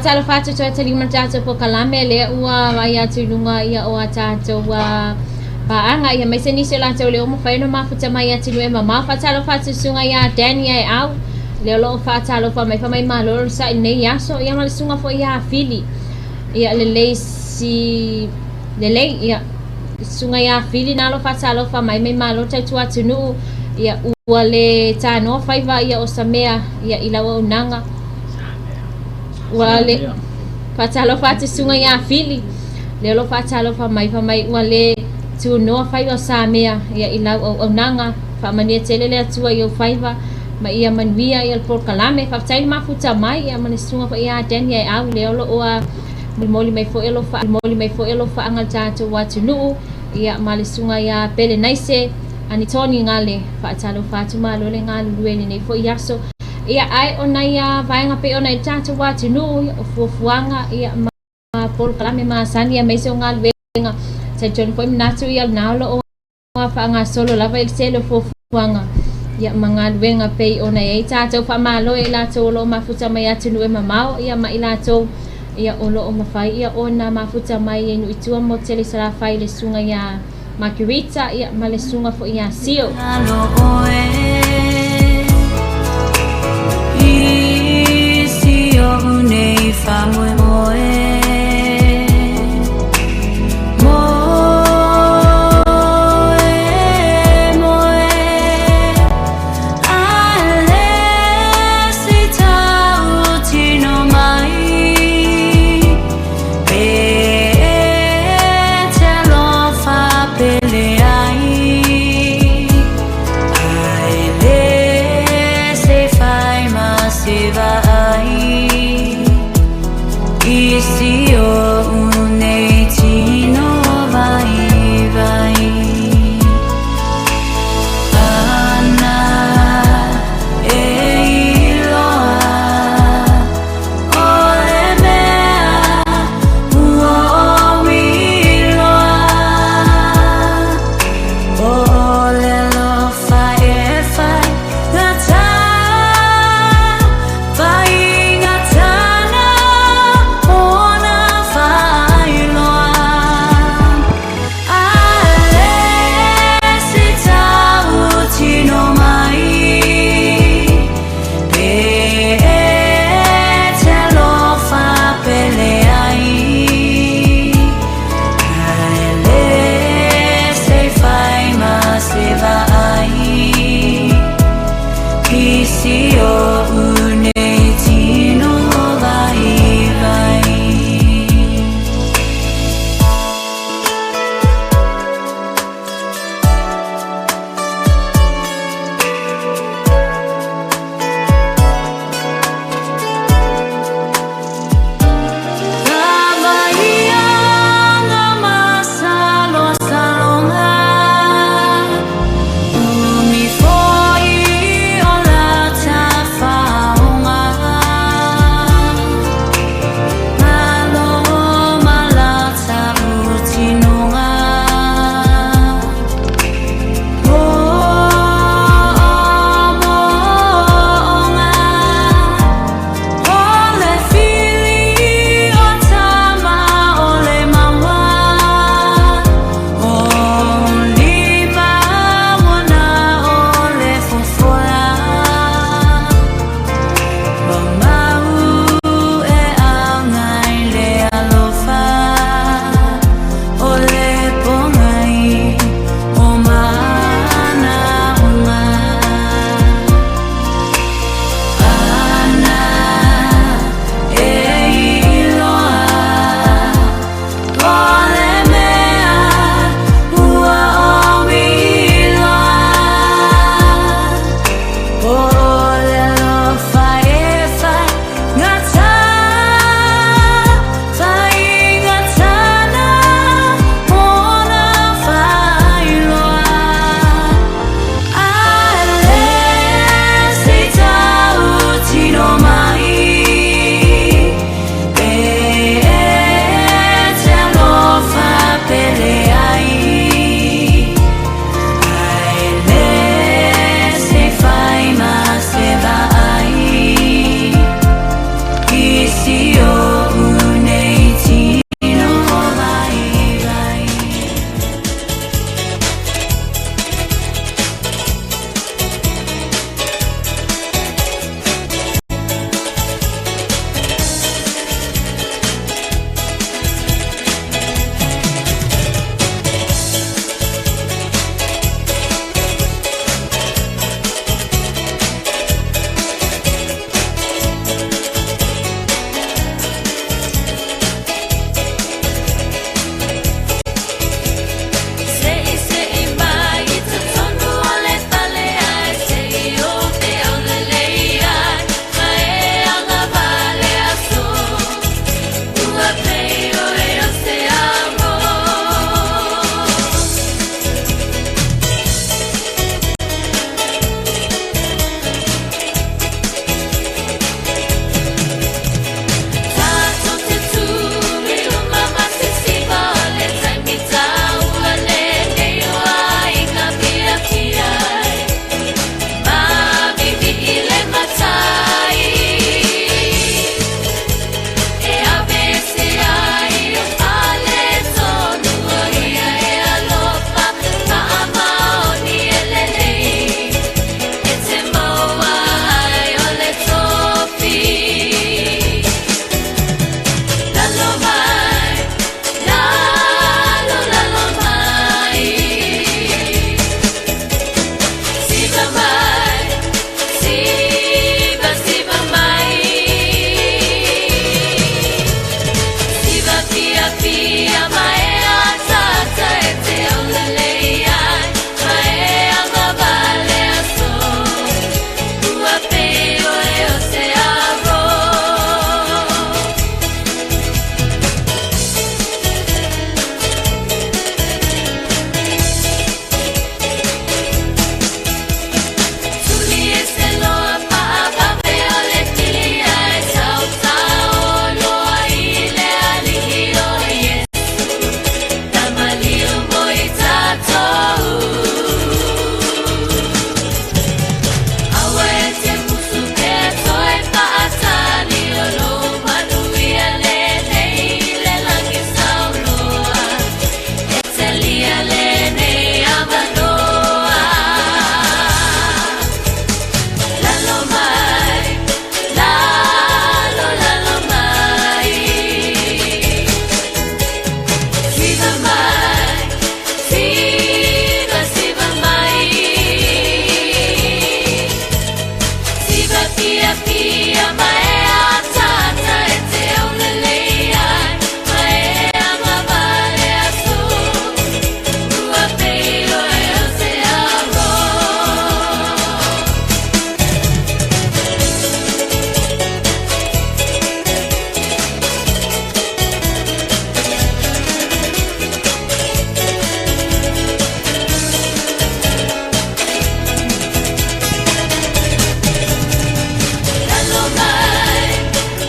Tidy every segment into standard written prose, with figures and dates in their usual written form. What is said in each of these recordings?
Faatalofa atu toe tali ma tatou polokalame lea ua vaai atu i luga ia o a tatou paaga ia aemaise nisi o latou lea ua mafai ona mafuta mai atunuu e mamao. Faatalofa atu susuga ia Danny Aeau lea o lo o faatalofa mai fai mai malo le onosai i lenei aso ia ma le susuga foi ia Fili ia lelei si lelei ia susuga ia Fili na lo faatalofa mai mai malo tautua atunuu ia ua le tanoa faiva ia o Samea ia i lau auaunaga ua le faatalofa atu susuga ia Fili lea o lo o faatalofa mai fai mai ua le tunoa faiva o Samea ia i lau auaunaga faamanuia tele le Atua i ou faiva ma ia manuia ia le polokalame faafetai le mafuta mai ia ma le susuga foi ia Danny Aeau lea o lo o molimoli mai foi alofa molimoli mai foi alofaaga i le tatou atunuu ia ma le susuga ia Pelenaise Anitoni Gale faatalofa atu malo le galulue i lenei foi aso ia ae o nai vaega pei ona i le tatou atunuu ia o fuafuaga ia ma polokalame masani aemaise o galuega talitonu foi manatu ia lena o lo o faagasolo lava i le tele o fuafuaga ia ma galuega pei ona i ai tatou faamalo i latou o lo o mafuta mai atunuu e mamao ia ma i latou ia o lo o mafai ia ona mafuta mai i nuu i tua mo tele i Salafai le susuga ia Margarita ia ma le susuga foi ia Sio.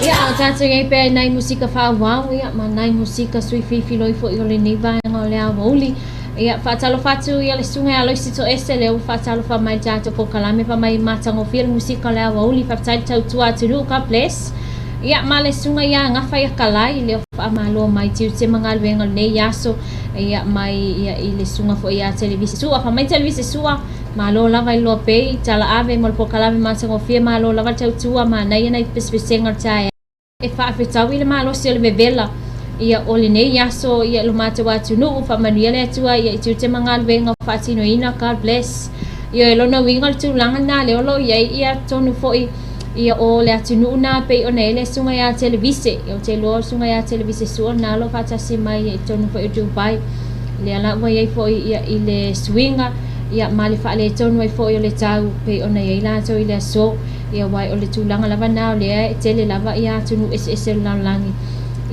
Ia, a o tātou i ai pea i nai musika whaawao, ia, ma nai musika sui fifiloi foi o lenei vaega o le aoauli. Ia, faatalofa atu ia le susuga ia Aloisi Toese, lea ua faatalofa mai i le tatou polokalame fai mai matagofie le musika o le aoauli, faafetai le tautua atunuu, God bless. Ia, ma le susuga ia Gafa ia Kalai, lea ua faamalo mai tiute ma galuega o lenei aso, ia, mai ia i le susuga foi ia Televise Sua, fai mai Televise Sua, malo lava i le loa pei, tala ave mo le polokalame matagofie, malo lava le tautua, manaia nai pesepesega o le taeao. E faafetaui le malosi o le vevela ia o lenei aso ia i lo matou atunuu, faamanuia le Atua ia i tiute ma galuega o faatinoina, God bless. Ia e lona uiga o le tulaga lena lea o lo o i ai ia tonu foi ia o le atunuu na pei ona i ai le susuga ia Televise. Ia ou te iloa o le susuga ia Televise Sua lena o lo o faatasi mai ia i totonu foi o Dubai. Lea la ua i ai foi ia i le suiga ia ma le faaletonu ai foi o le tau pei ona i ai latou i le aso. Ia aua o le tulaga lava lena o lea e tele lava ia atunuu eseese o le lalolagi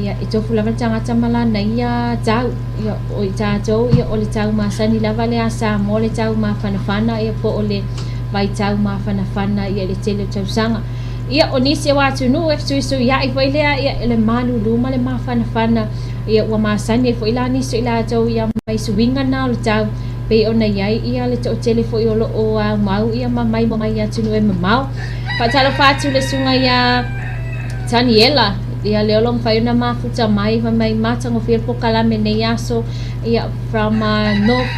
ia e tofu lava le tagata ma lana ia tau. Ia o i tatou ia o le tau masani lava lea a Samoa le tau mafanafana ia po o le vaitau mafanafana ia i le tele o tausaga. Ia o nisi o atunuu e fesuisuiai foi lea ia le malulu ma le mafanafana ia ua masani ai foi la nisi o i latou ia mai suiga na o le tau pei ona i ai ia le toatele foi o lo o aumau ia ma mai mai atunuu e mamao. Faatalofa atu le susuga ia Taniela, ia lea o lo o mafai ona mafuta mai fai mai matagofie le polokalame nei aso ia from North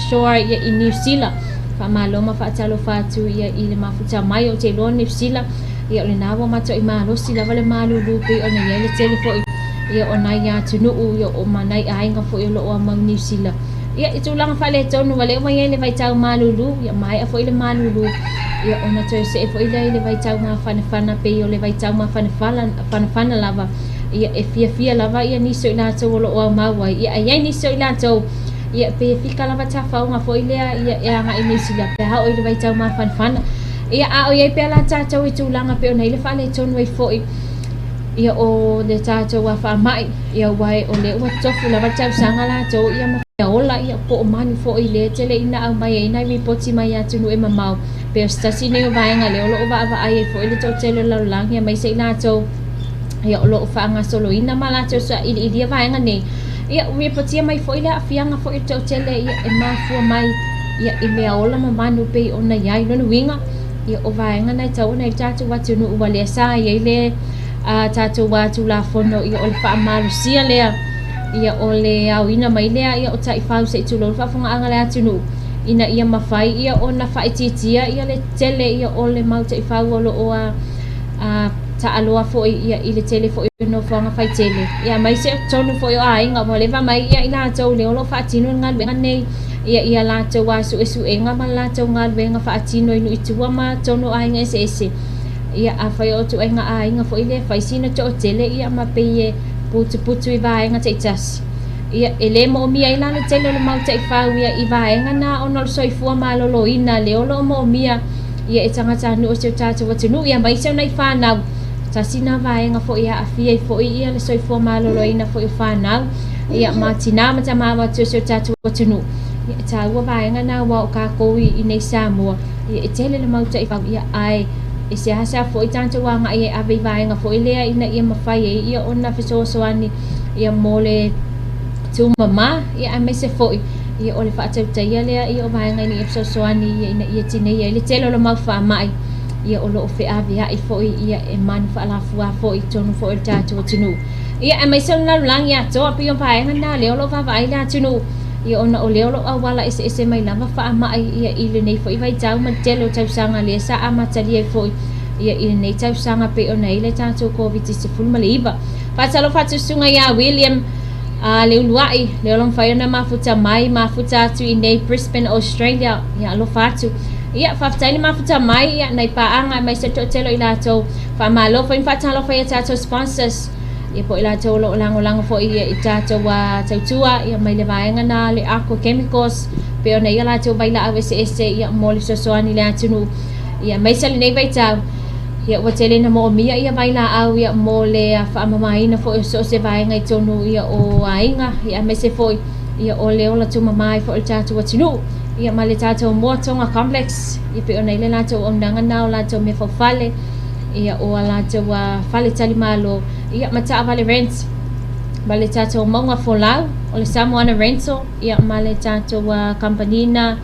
Shore ia i New Zealand. Faamalo ma faatalofa atu ia i le mafuta mai ou te iloa New Zealand ia o lena ua matuai malosi lava le malulu pei ona i ai le tele foi ia o nai atunuu ia o ma nai aiga foi o lo o aumau New Zealand. Ia, i tulaga faaletonu, ua le uma i ai le vaitau malulu, ia maea foi le malulu, ia ona toe see foi lea i le vaitau mafanafana, pei o le vaitau mafanafana lava, ia e fiafia lava ia nisi o i latou o lo o aumau ai, ia ae i ai nisi o i latou, ia pei e fika lava tafaoga foi lea, ia e agai i Niu Sila pe a oo i le vaitau mafanafana. Ia, a o i ai pea la tatou i tulaga pei ona i ai le faaletonu ai foi, ia o le tatou a faamai, ia aua o lea ua tofu lava le tausaga latou ia ma mea ola ia po o manu foi lea tele ina aumai ai nai ripoti mai atunuu e mamao pei o se tasi nei o vaega lea o lo o vaavaai ai foi le toatele o le lalolagi aemaise i latou ia o lo o faagasoloina ma latou sailiilia vaega nei ia ua ripotia mai foi le aafiaga foi o le toatele ia e mafua mai ia i mea ola ma manu pei ona i ai lona uiga ia o vaega na e tatau ona i le tatou atunuu ua lea sa i ai le a tatou a Tulafono ia o le faamalosia lea ia o le aoina mai lea ia o taifau se i tulou le faafofogaaga a le atunuu ina ia mafai ia ona faaitiitia ia le tele ia o le mau taifau o lo o a a taaloa foi ia i le tele foi o nofoaga faitele ia aemaise o totonu foi o aiga ua leva mai ia i latou lea o lo o faatino le galuega nei ia ia latou a suesuega ma le latou galuega faatino i nuu i tua ma totonu o aiga eseese. Ia, afai o ituaiga aiga foi lea e fai sina toatele, ia, ma pei e putuputu i vaega taitasi. Ia, e le moomia ai la le tele o le mau taifau ia i vaega na ona o le soifua maloloina lea o lo o moomia ia e tagatanuu o si o tatou atunuu, ia aemaise o nai fanau. Tasi na vaega foi e aafia ai foi ia le soifua maloloina foi o fanau, ia, ma tinā ma tamā o si o tatou atunuu. Ia, e taua vaega na aua o kākou i inei Samoa, Ia, e tele le mau taifau, ia, ae e seasea foi tatou agai e ave i vaega foi lea ina ia mafai ai ia ona fesoasoani ia mo le tumama, ia aemaise foi ia o le faatautaia lea ia o vaega ina ia fesoasoani ia ina ia tineia ai le tele o le mau faamai ia o lo o feaveai foi ia e manu faalafua foi i totonu foi o le tatou atunuu. Ia aemaise o le lalolagi atoa, pei o vaega na lea o lo o vaavaai le atunuu. Ia ona o lea o lo o auala eseese mai lava faamai ia i lenei foi vaitau ma le tele o tausaga lea sa amatalia ai foi ia i lenei tausaga pei ona i ai le tatou Koviti-19. Faatalofa atu susuga ia William a le uluai lea o lo o mafai ona mafuta mai, mafuta atu i nei Brisbane, Australia. Ia alofa atu. Ia, faafetai le mafuta mai ia nai paaga aemaise le toatele o i latou. Faamalo foi ma faatalofa i a tatou sponsors ia po o i latou o lo o lagolago foi i tatou tautua ia mai le vaega na le Aqua Chemicals pei ona i a latou vailaau eseese ia mo le fesoasoani i le atunuu ia aemaise lenei vaitau ia ua tele ina moomia ia vailaau ia mo le faamamaina foi o so o se vaega i totonu ia o aiga ia aemaise foi ia o le ola tumama ai foi o le tatou atunuu ia ma le tatou Moa Tonga Complex ia pei ona i le latou auaunaga na o latou mea faufale ia o a latou fale talimalo ia ma taavale rent ma le tatou mauga folau o le Samoana Rental ia ma le tatou kamupani na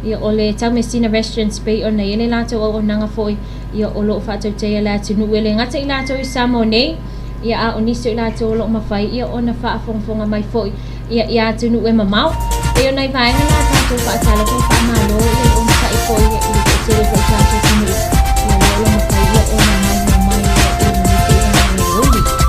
ia o le Taumeasina Restaurants pei ona i ai le latou auaunaga foi ia o lo o faatautaia le atunuu e le gata i latou i Samoa nei ia a o nisi o i latou o lo o mafai ia ona faafogafoga mai foi ia i atunuu e mamao. Pei o nai vaega na a tatou faatalofa e faamalo ia le onosai foi ia i le toatele foi o tatou atunuu ia lea o lo o mafai ia ona maimoa mai ia i lenei foi vaega aoauli.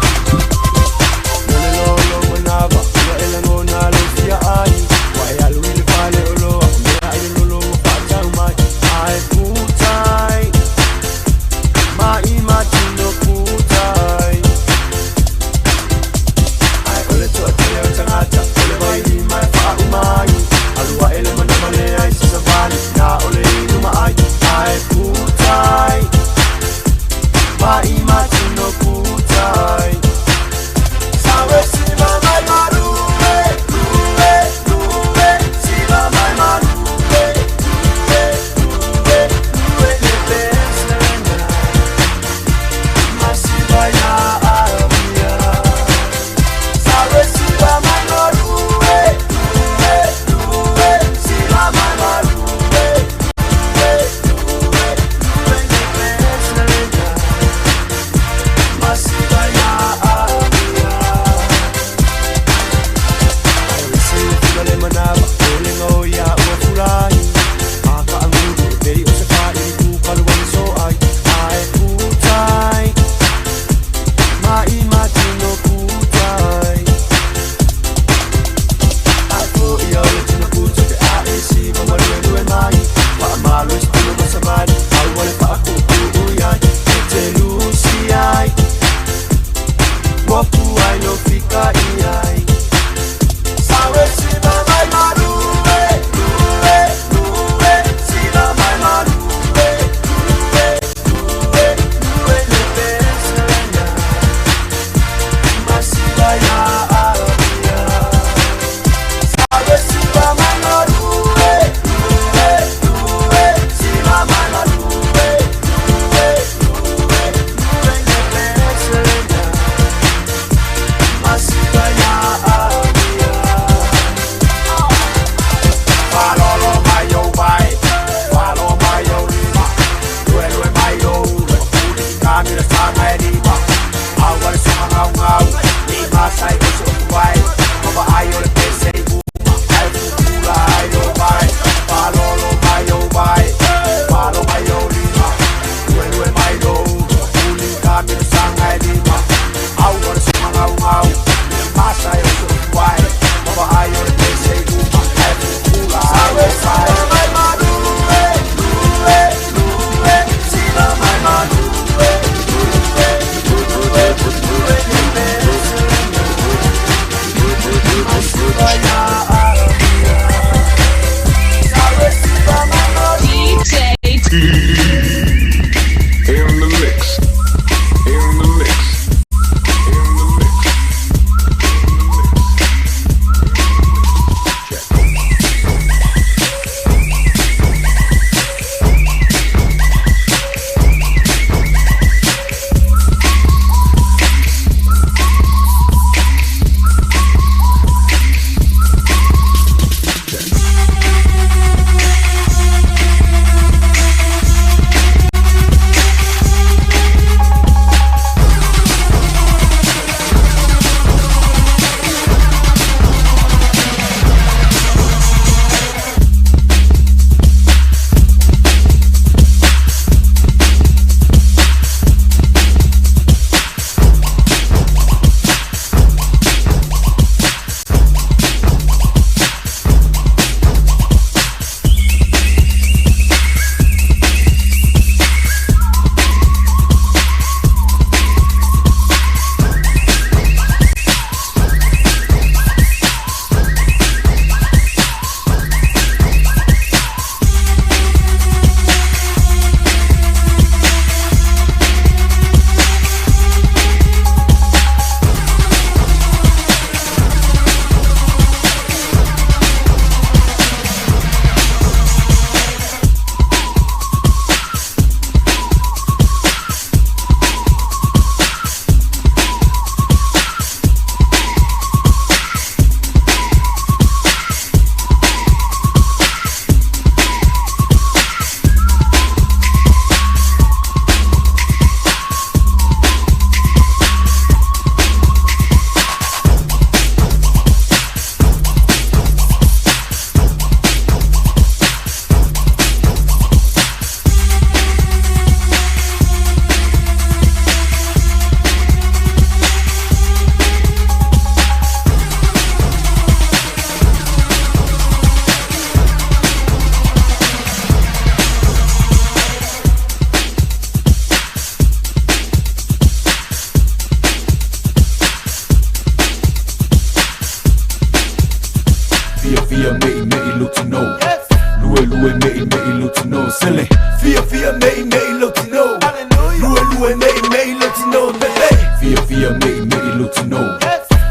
Lue mei mei lo tino pepe. Fia fia mei mei lo tino.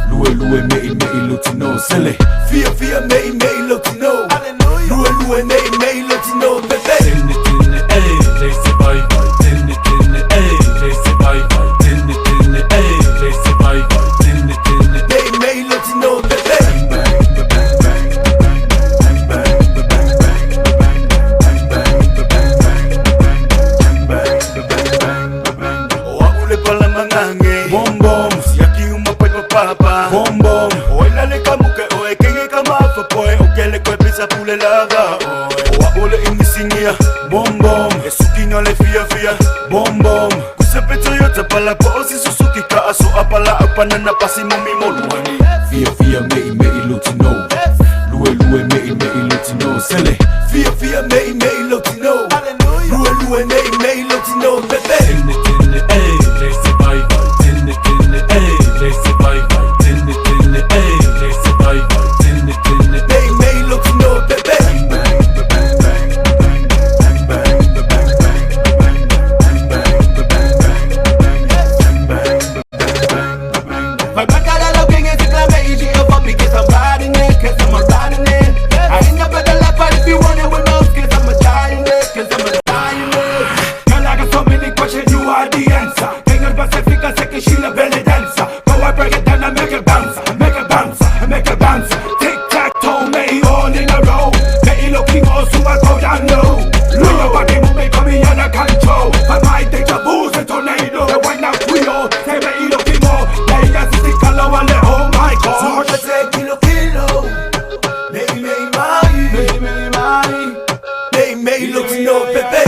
Lue lue mei mei lo tino sele. Fia fia mei mei lo tino. Lue lue mei mei lo tino pepe. Tene tene eh, le se vai vai. Tene tene eh, le se vai vai. Tene tene eh, le se vai vai. Tene tene Mei mei lo tino pepe. O au le pala mangange. Bom bom, Siaki uma pai pa papa. bom bom. O ela le kamuke o e kenge kamafa poe. O kele koe pisa pule lava oe. O a ole imisingia. Bom bom, E sukinga le fia fia. bom bom. Kusepe Toyota pala po o si Suzuki ka aso apala apanana pasi mumi moluani. Fia fia mei mei lo tino. Lue lue mei mei lo tino sele. Fia fia mei mei lo tino. Lue lue mei mei lo tino pepe. Tene tene eh, le se vai vai. Tene tene eh, le se vai vai. Tene tene eh, le se vai vai. Tene tene Mei mei lo tino pepe. Vai pra caralho alguém esse clamate. Eu vou me get somebody it, cause I'm a riding it. I ain't never the life, but if you want it with no cause I'm a dying it, cause I'm a dying it. Girl, I got so many questions, you are the answer. Tengo el Pacifica, sé que she la belly dancer. Go I break it down and make it bounce, make it bounce, make it bounce. Tic tac toe, me all in a row. Me looking all super go down low. Low. Your body move, come me under control. But my deja vu's a tornado. The one now we all, say me looking all. They are sissy color, oh my god. Suerte kilo kilo. Mei mei mai. Me, me, my. Mei mei lo tino pepe.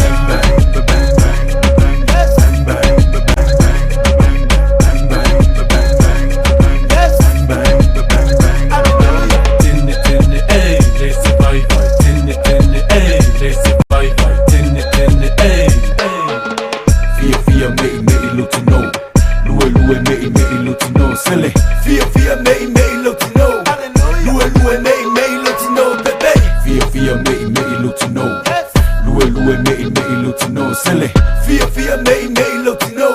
Tene tene eh, le se vai vai. Tene tene eh, le se vai vai. Tene tene eh, eh. Fia fia mei mei lo tino. Lue lue mei mei lo tino sele. Fia fia mei mei lo tino. Lue lue mei mei lo tino pepe. Fia fia mei mei lo tino. Lue lue mei mei lo tino sele. Fia fia mei mei lo tino.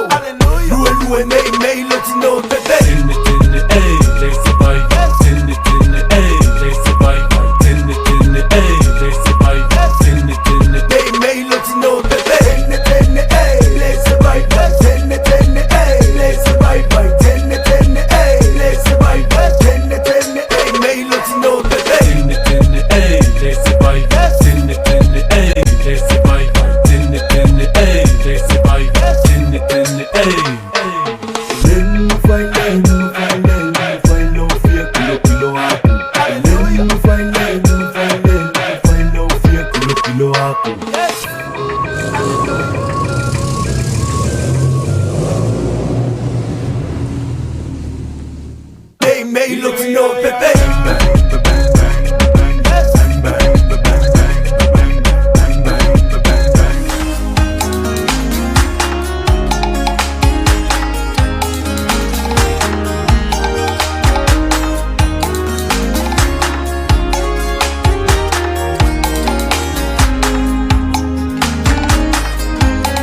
Lue lue mei mei lo tino pepe. Tene tene eh, le se vai vai. Tene tene eh, le se vai vai. Tene tene eh, le se vai vai. Tene tene Mei mei lo tino pepe. Tene tene eh, le se vai vai. Tene tene eh, le se vai vai. Tene tene eh, le se vai vai. Tene tene eh, mei lo tino pepe. Tene tene eh, le se vai vai. Tene tene eh, le se vai vai. Tene tene eh, le se vai vai. Tene tene eh. Mei mei lo tino pepe.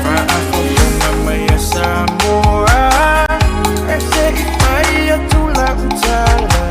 Faafofoga mai a Samoa, e se'i mai atu lau tala.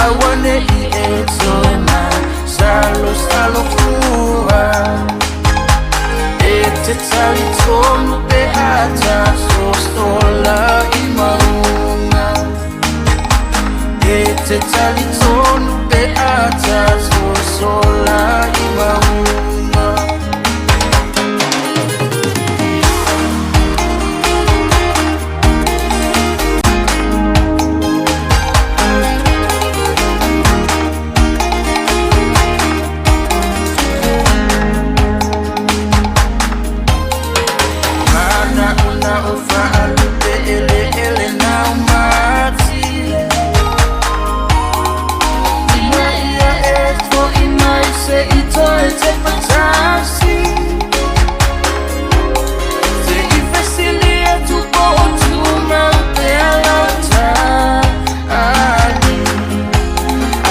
Aua ne i e toe ma salo fua. E te talitonu pe a tātou sola i maunga. E te talitonu pe a tātou sola i maunga. Mana una o whaalupe ele ele nau mati. Ina ia e toi mai se i toi te patasi. Te i fesilia tu po o tu mau te alauta ali.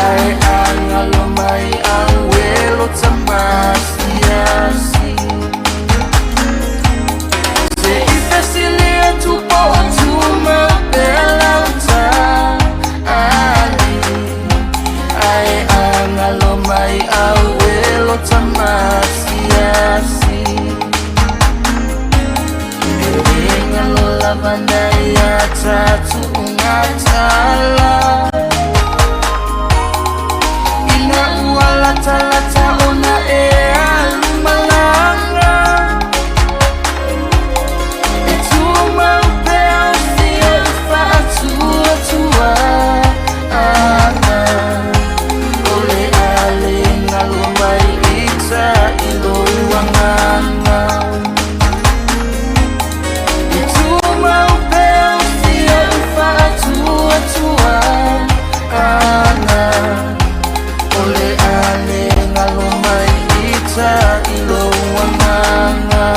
Ai angalo mai ang welo tamasi asi. Se i fesilia tu po o tu mau te alauta ali. Ai angalo mai au welo tamasi asi. E ngalo lavanda ia tatu ungatala. Ina ua lata lata ona e alumalanga. E tumau pea o fia i whaatuatua ana. O le ale ngalo mai i ta i loanganga. E tumau pea o fia i whaatuatua ana. O le ale ngalo mai i ta i loanganga.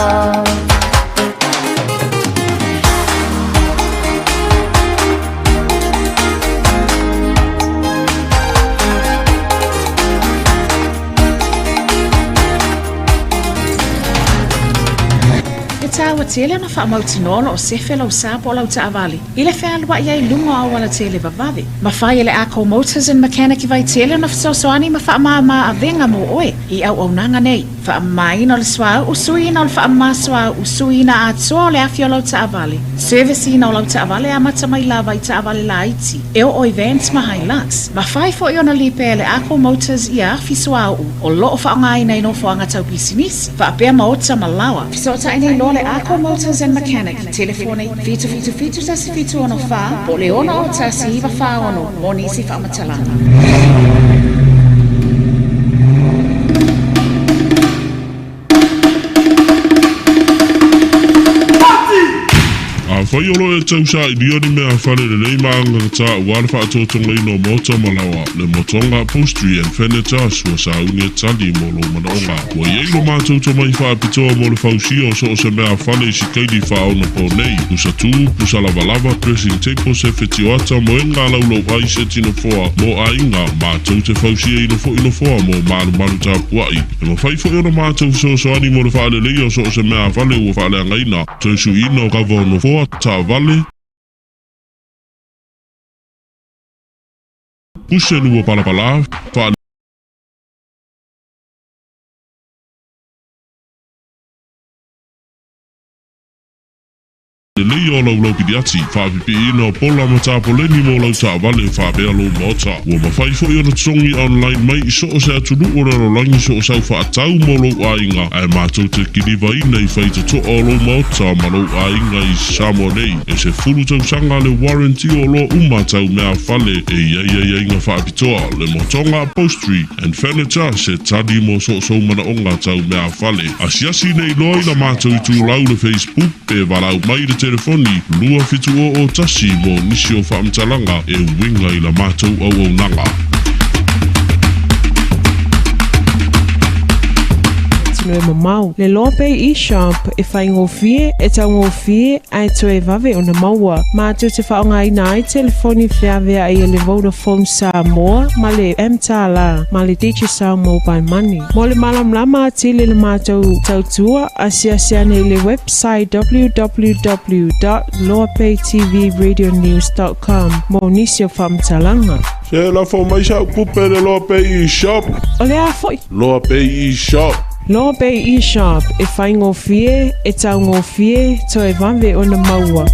E taua tele ona faamautinoa o loo sefe lau sa po o lau taavale i le fealuai ai i luga o auala tele vavave. Mafai e le Ako Motors and Mechanic i Vaitele ona fesoasoani ma faamāmā avega mo oe i auaunaga nei, faamamaina o le suauu, suiina o le faamamā suauu, suiina atoa o le afi o lau taavale, service-ina o lau taavale amata mai lava i taavale laiti e oo i vans ma Hilux. Mafai foi ona lipea e le Ako Motors ia afi suauu o loo faaaogaina i nofoaga tau pisinisi, faapea maota ma laoa. Fesootai nei loa le Ako Motors and Mechanic i telefoni 777 176 po o le 6 01 46 mo nisi faamatalaga. Afai o lo o e tau sailia ni mea fale lelei ma agagata aua le faatotogaina o maota ma laoa, le Motoga Upholstery and Furniture sua sauni e tali mo lou manaoga. Ua i ai lo matou tomai faapitoa mo le fausia o so o se mea fale i sikaili faaonaponei, pusa tu, pusa lavalava, dressing table, se fetioata, moega laulau ai se tinofoa mo aiga, matou te fausiaina foi nofoa mo malumalu tapuai. E mafai foi ona matou fesoasoani mo le faaleleia o so o se meafale ua faaleagaina, toe suiina o kava o nofoa, taavale, kuseni ua palapala, faaleleia o laulau piliati, faapipiiina o pola ma tapoleni mo lau taavale faapea lou maota. Ua mafai foi ona totogi online mai i so o se atunuu o le lalolagi so o sau faatau mo lou aiga, ae matou te kilivaina i faitotoa o lou maota ma lou aiga i Samoa nei. E 10 tausaga le warranty o oloa uma tau meafale e i ai aiaiga faapitoa, le Motoga Upholstery and Furniture se tali mo so o sou manaoga tau meafale. Asiasi nei loa i la matou itulau le Facebook pe valaau mai i le telefoni 27001 mo nisi o faamatalaga e uiga i la matou auaunaga. atunuu e mamao. Le Loa Pay eShop e faigofie, e taugofie ae toe vave ona maua. Matou te faaaogaina ai telefoni feaveai a le Vodafone Samoa ma le mTala ma le Digicel Mobile Money. Mo le malamalama atili i le matou tautua, asiasi ane i le website www dot loapaytvradionews dot com mo nisi o faamatalaga. Se lafo mai sau tupe le Loa Pay eShop. O le a foi? Loa Pay eShop. Loa Pay eShop, e faigofie, e taugofie, toe vave ona maua.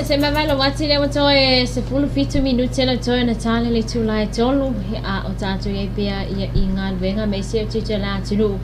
Se mavae lou ati lea ua toe 17 minute le toe ona tala le itula e tolu a o tatou i ai pea ia i galuega ma isi o tiute o le atunuu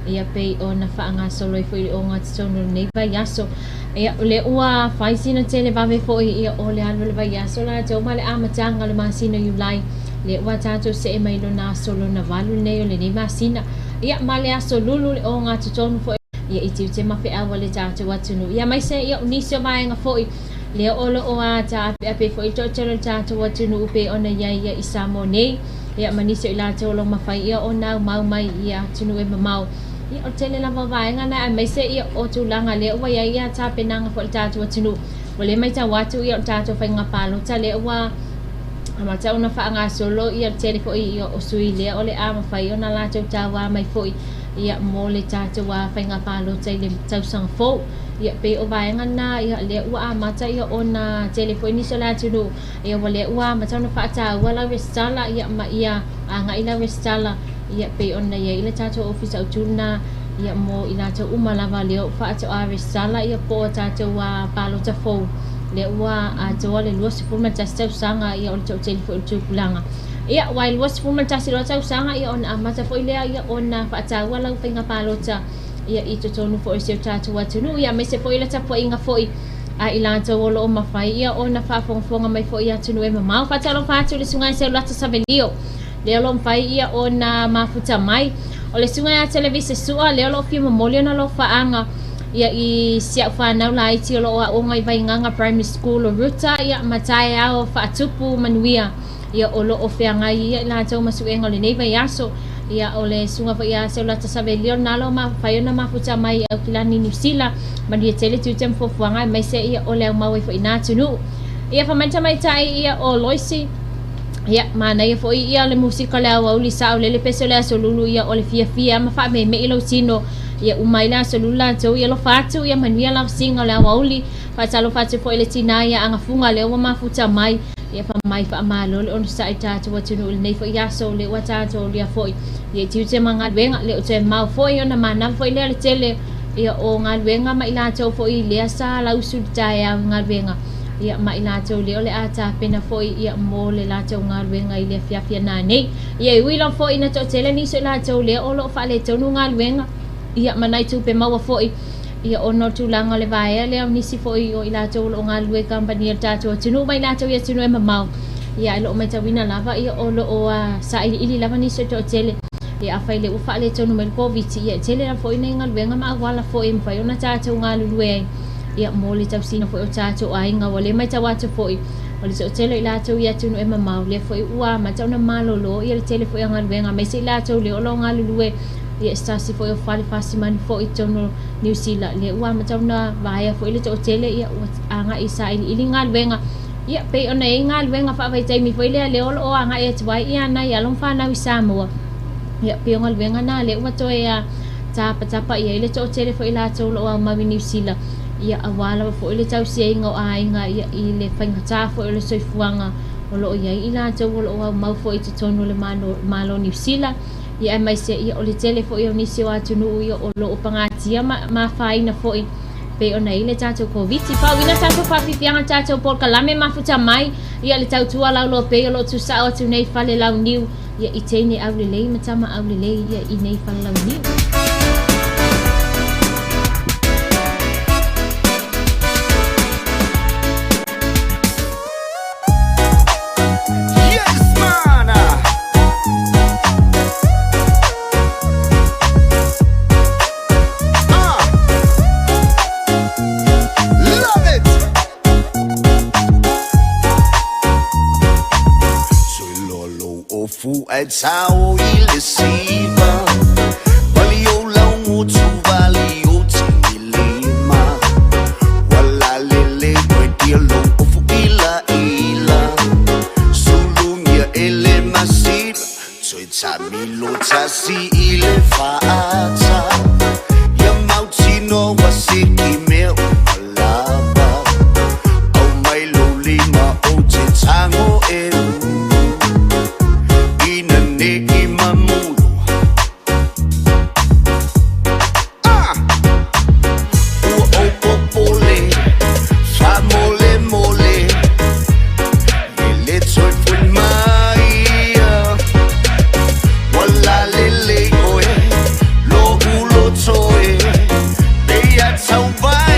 ia pei ona faagasolo ai foi i le ogatotonu o lenei vaiaso. Ia o lea ua fai sina tele vave foi ia o le alu o le vaiaso latou ma le amataga o le masina o Iulai lea ua tatou see mai lona aso lona valu lenei o lenei masina ia ma le aso lulu le ogatotonu foi ia i tiute ma feau a le tatou atunuu. Ia aemaise ia o nisi o vaega foi lea o lo o a taapeape foi le toatele o le tatou atunuu pei ona i ai ia i Samoa nei, ia ma nisi o i latou o lo o mafai ia ona aumau mai i atunuu e mamao. Ia o le tele lava o vaega na aemaise ia o tulaga lea ua i ai ia tapenaga foi a le tatou atunuu. Ua le matau atu ia o le tatou faiga palota lea ua Amata ona faagasolo ia le tele foi ia o sui lea o le a mafai ona latou tauā mai foi ia mo le tatou faiga palota i le tausaga fou. Ia pei o vaega na ia lea ua amata ia ona tele foi nisi o le atunuu ia ua lea ua amata ona faataua lau resitala ia ma ia agai lau resitala ia pei ona i ai le tatou ofisa autu lena ia mo i latou uma lava lea ua faatoa resitala ia po o tatou palota fou lea ua atoa le 21 tausaga ia o le toatele foi o le tupulaga. Ia aua e 21 loa tausaga ia ona amata foi lea ia ona faataua lau faiga palota ia i totonu foi o si o tatou atunuu ia aemaise foi le tapuaiga foi a i latou o lo o mafai ia ona faafogafoga mai foi i atunuu e mamao. Faatalofa atu i le Susuga ia Seulata Savelio lea o lo o mafai ia ona mafuta mai. O le Susuga ia Televise Sua lea o lo o fia momoli ona alofaaga ia i si au fanau laiti o lo o aoga i Vaigaga Primary School o Ruta ia ma taeao faatupu manuia ia o lo o feagai ia i latou ma suega o lenei vaiaso. Ia o le susuga foi ia Seulata Savelio lena o lo o mafai ona mafuta mai i Aukilani Niu Sila. Manuia tele tiute ma fuafuaga aemaise ia o le aumau ai foi i na atunuu. Ia fai mai le tamaitai ia o Loisi Ia, manaia foi ia le musika o le aoauli saolele pese o le Aso Lulu ia o le fiafia ma faameemei lou tino ia uma ai le Aso Lulu latou ia alofa atu ia manuia lavasiga o le aoauli. Faatalofa atu foi i le tinā ia Agafuga lea ua mafuta mai ia fai mai faamalo le onosai tatou atunuu i lenei foi aso lea ua tatou aulia foi ia i tiute ma galuega lea ua toe mau foi ona manava foi lea le tele ia o galuega ma i latou foi lea sa lausu i le taeao i galuega ia ma i latou lea o le a tapena foi ia mo le latou galuega i le afiafi a nanei. Ia e ui lava foi ina toatele nisi o i latou lea o lo o faaletonu galuega ia ma nai tupe maua foi ia ona o tulaga o le vaea lea o nisi foi o i latou o lo o galulue i kamupani a le tatou atunuu ma i latou i atunuu e mamao ia ae o lo o matauina lava ia o lo o sailiili lava nisi o toatele ia afai lea ua faaletonu mai le Koviti ia e tele lava foi nai galuega ma auala foi e mafai ona tatou galulue ai ia mo le tausiga foi o tatou aiga. Ua le matau atu foi o le toatele o i latou i atunuu e mamao lea foi ua amata ona malolo ia le tele foi o galuega aemaise i latou lea o lo o galulue ia se tasi foi o fale fasimanu foi i totonu o Niu Sila lea ua amata ona vaea foi le toatele ia ua agai i sailiili galuega ia pei ona i ai galuega faavaitaimi foi lea lea o lo o agai atu ai ia nai alo ma fanau i Samoa ia pei o galuega na lea ua toe tapatapa i ai le toatele foi latou o lo o aumau i Niu Sila ia aua lava foi le tausiaiga o aiga ia i le faigata foi o le soifuaga o lo o i ai i latou o lo o aumau foi i totonu o le Malo o Niu Sila ia aemaise ia o le tele foi o nisi o atunuu ia o lo o pagatia ma ma afaina foi pei ona i ai le tatou Koviti. Faauiina tatou faafiafiaga tatou polokalame mafuta mai ia le tautua lauloa pei o lo o tusao atu nei fale launiu ia i teine aulelei ma tama aulelei ia i nei fale launiu. Yes, man. Love it. Soilolo ofu ae tao i le siva Vali o lau ngutu vali o tingilima Wala lele koe tia lou ofu ila ila Sulungia ele masila Toe tamilo tasi i le faata Ia mautinoa ua siki mea uma lava Au mai lou lima ou te tago e ulu Ina nei mamulo Ah! Ua ou popole, faamolemole E le toe foi mai ia Ua lalelei oe, lo'u loto e Pei a tauva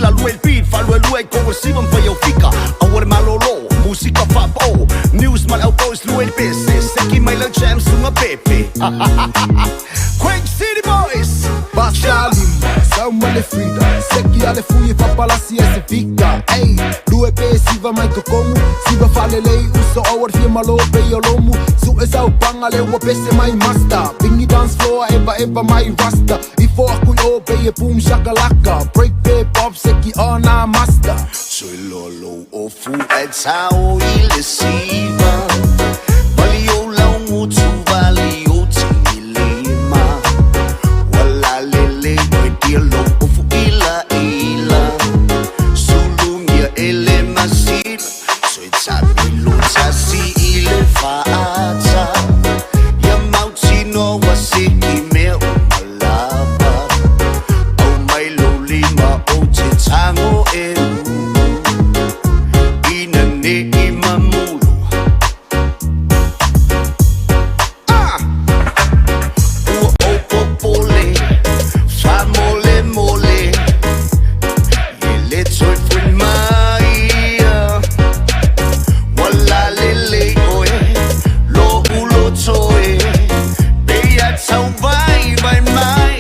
Sa lua i le beat, faaluelue i kou siva ma fai au fika. Aua le malōlō, musika faapaō, news ma le au boys lua i le pese, seki mai lau jam suga pepe. Quake City Boys. Basalima, sauma le frida Seki ale fui papalasi e se fika. Ei, lue pe siva mai tokomu. Siva falelei uso awar fia malo pe yolomu. Su e sau panga le ua pese mai master. Bingi dance floor eva eva mai rasta. Ifo aku i o pe e boom shakalaka. Break pe pop seki ona master. Sui lolo o fu e tau i le siva. Vali o lau ngutu vali o tini lima. Wala lele oi tia lo o fu ila ila. Sulungia ele masila. Sui tapi lo tasi i le faata. Ia mautino wa siki mea o malava. Au mai lo lima o te tango e u. Ina ne i mamulo. Ah! Ua o popole, fa mole mole. Ye le toi fui mai ia. Wala lele oe, lo ulo toe. Pe a tau vai vai mai.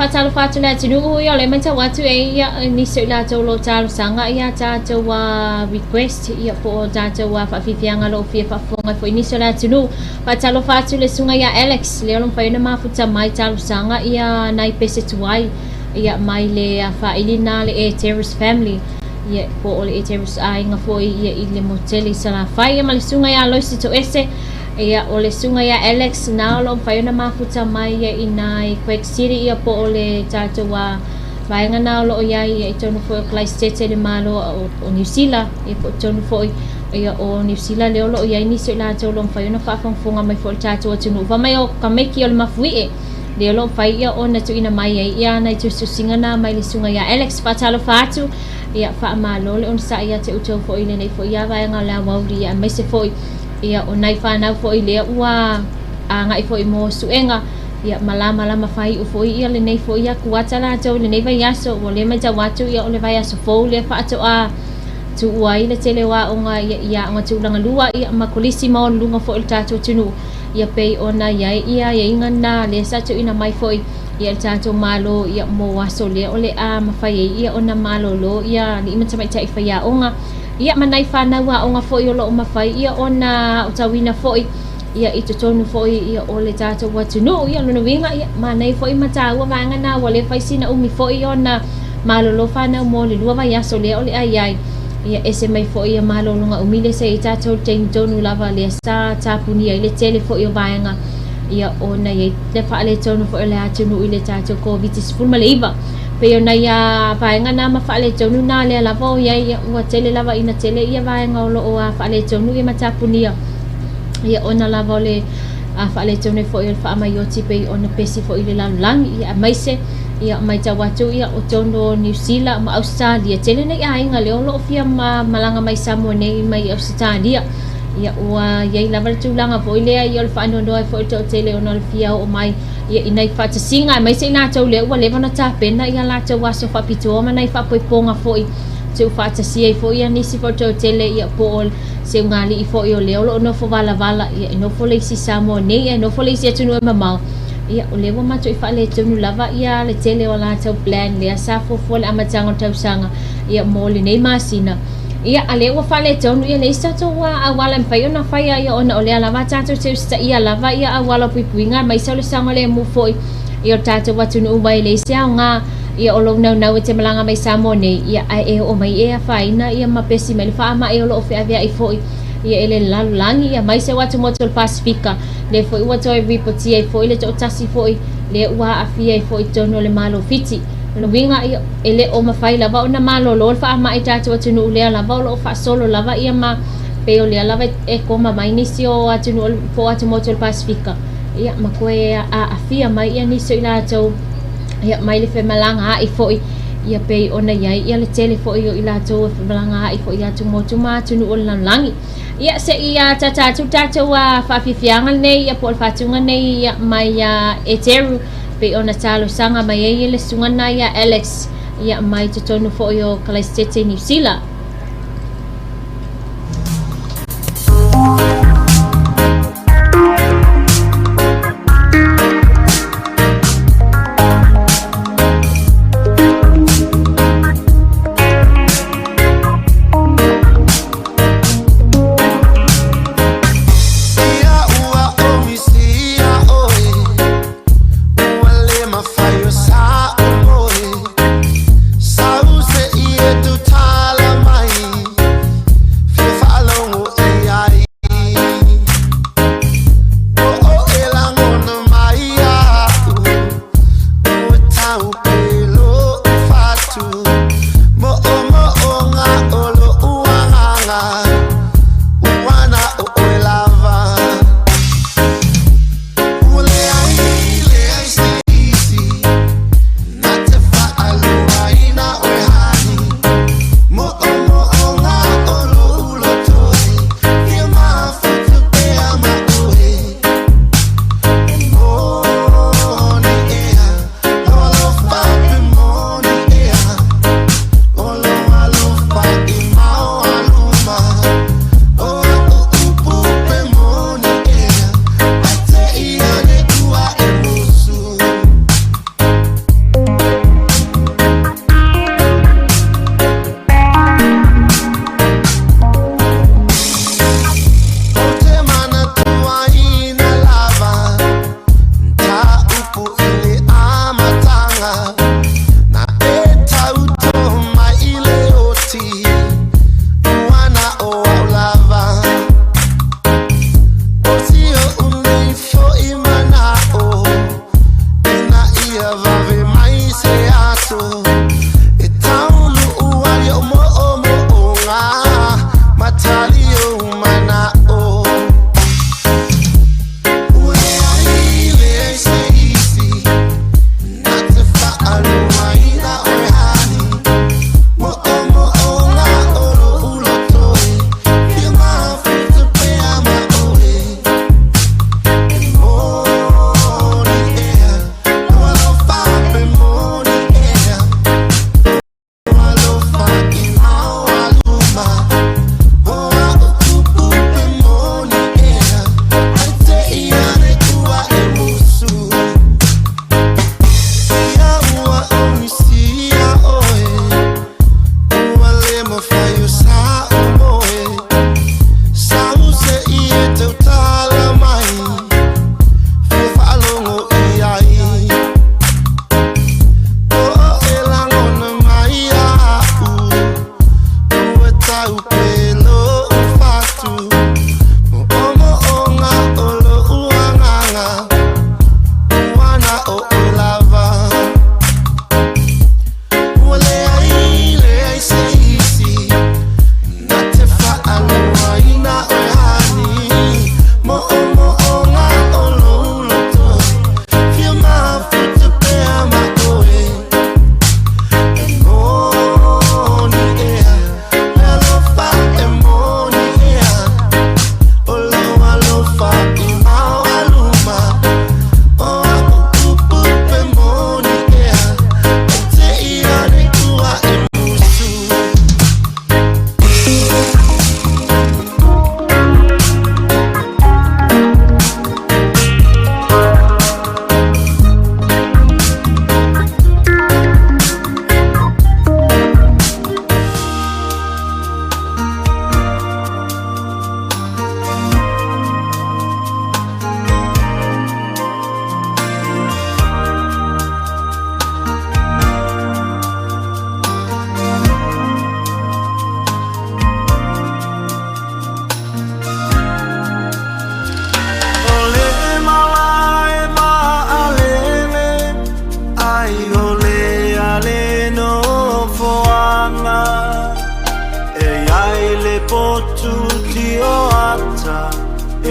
Faatalofa atu le atunuu ia o le matau atu e ia nisi o i latou o lo o talosaga ia tatou request ia po o tatou faafiafiaga o lo o fia faafofoga ai foi nisi o le atunuu. Faatalofa atu le susuga ia Alex lea o lo o mafai ona mafuta mai talosaga ia nai pese tuai ia mai le faaili na le Air Terrace Family ia po o le Air Terrace aiga foi ia i le motu tele i Salafai ia ma le susuga ia Aloisi Toese. Ia, o le susuga ia Alex na o lo o mafai ona mafuta mai ia i nai Quake City ia po o le tatou a vaega na o lo o i ai ia i totonu foi o Kalaisitete le Malo o Niu Sila ia po o totonu foi ia o Niu Sila lea o lo o i ai nisi o i latou o lo o mafai ona faafogafoga mai foi i le tatou atunuu. Fai mai o tamaiti o le mafuie lea o lo o mafai ia ona tuuina mai ai ia nai tusitusiga na mai le susuga ia Alex. Faatalofa atu ia faamalo le onosai ia te outou foi i lenei foi ia vaega o le aoauli ia aemaise foi Ia, o nai fanau foi lea ua agai foi mo suega, ia, ma lamalama faaiu foi ia lenei foi ia kuata latou i lenei vaiaso. Ua le matau atu, ia, o le vaiaso fou lea faatoa tuua ai le tele o aoga, ia, i aoga tulaga lua, ia, ma kolisi maualuluga foi o le tatou atunuu, ia, pei ona i ai ia aiaiga na lea sa tuuina mai foi, ia, e le tatou Malo, ia, mo aso lea o le a mafai ai, ia, ona malolo ia alii ma tamaitai faiaoga. Ia ma nai fanau aoga foi o lo o mafai ia ona aotauina foi ia i totonu foi ia o le tatou atunuu. Ia lona uiga ia manaia foi ma taua vaega na ua le fai sina umi foi ona malolo fanau mo le 2 vaiaso lea o le a i ai. Ia ese mai foi ia malologa umi lea sa i ai tatou i le taimi tonu lava lea sa tapunia ai le tele foi o vaega ia ona i ai le faaletonu foi o le atunuu i le tatou Koviti-19. Pei o nai vaega na ma faaletonu na lea lava o i ai, ua tele lava ina tele ia vaega o lo o faaletonu ia ma tapunia ia ona lava o le faaletonu ai foi o le faamaioti pei ona pesi foi i le lalolagi ia aemaise ia matau atu ia o totonu o Niu Sila ma Ausetalia tele nei aiga lea o lo o fia malaga mai Samoa nei mai Ausetalia ia ua i ai lava le tulaga foi lea ia o le faanoanoa ai foi o le toatele ona o le fia oo mai ia i nai faatasiga aemaise i latou lea ua leva ona tapena ia latou aso faapitoa ma nai faapoipoga foi tuufaatasia ai foi ia nisi foi o le toatele ia po o se ugali'i foi o lea o lo o nofo valavala ia e nofo le isi Samoa nei ae nofo le isi atunuu e mamao ia o lea ua matuai faaletonu lava ia le tele o latou plan lea sa fuafua i le amataga o le tausaga ia mo lenei masina Ia, a lea ua faaletonu, ia leai se tatou auala e mafai ona faia, ia ona o lea lava tatou te usitaia lava ia auala o puipuiga aemaise o le saogalemu foi ia o le tatou atunuu aua e leai se aoga ia o lou naunau e te malaga mai Samoa nei, ia ae e oo mai e afaina ia ma pesi mai le faamai o lo o feaveai foi ia e le lalolagi ia aemaise o atumotu o le Pasefika lea foi ua toe ripotia ai foi le toatasi foi lea ua aafia ai foi i totonu o le Malo Fiti. O le uiga ia E le o mafai lava ona malolo le faamai i tatou atunuu lea lava o lo o faasolo lava ia ma pei o lea lava e koma mai nisi o atunuu po o atumotu o le Pasefika ia ma toe aafia mai ia nisi o i latou ia mai le femalagaai foi ia pei ona i ai ia le tele foi o i latou e femalagaai foi i atumotu ma atunuu o le lalolagi. Ia se i tata atu le tatou faafiafiaga lenei ia po o le faatuga nei ia mai ia Eteru pei ona talosaga mai ai le susuga lena ia Alex ia mai totonu foi o Kalaisitete Niu Sila.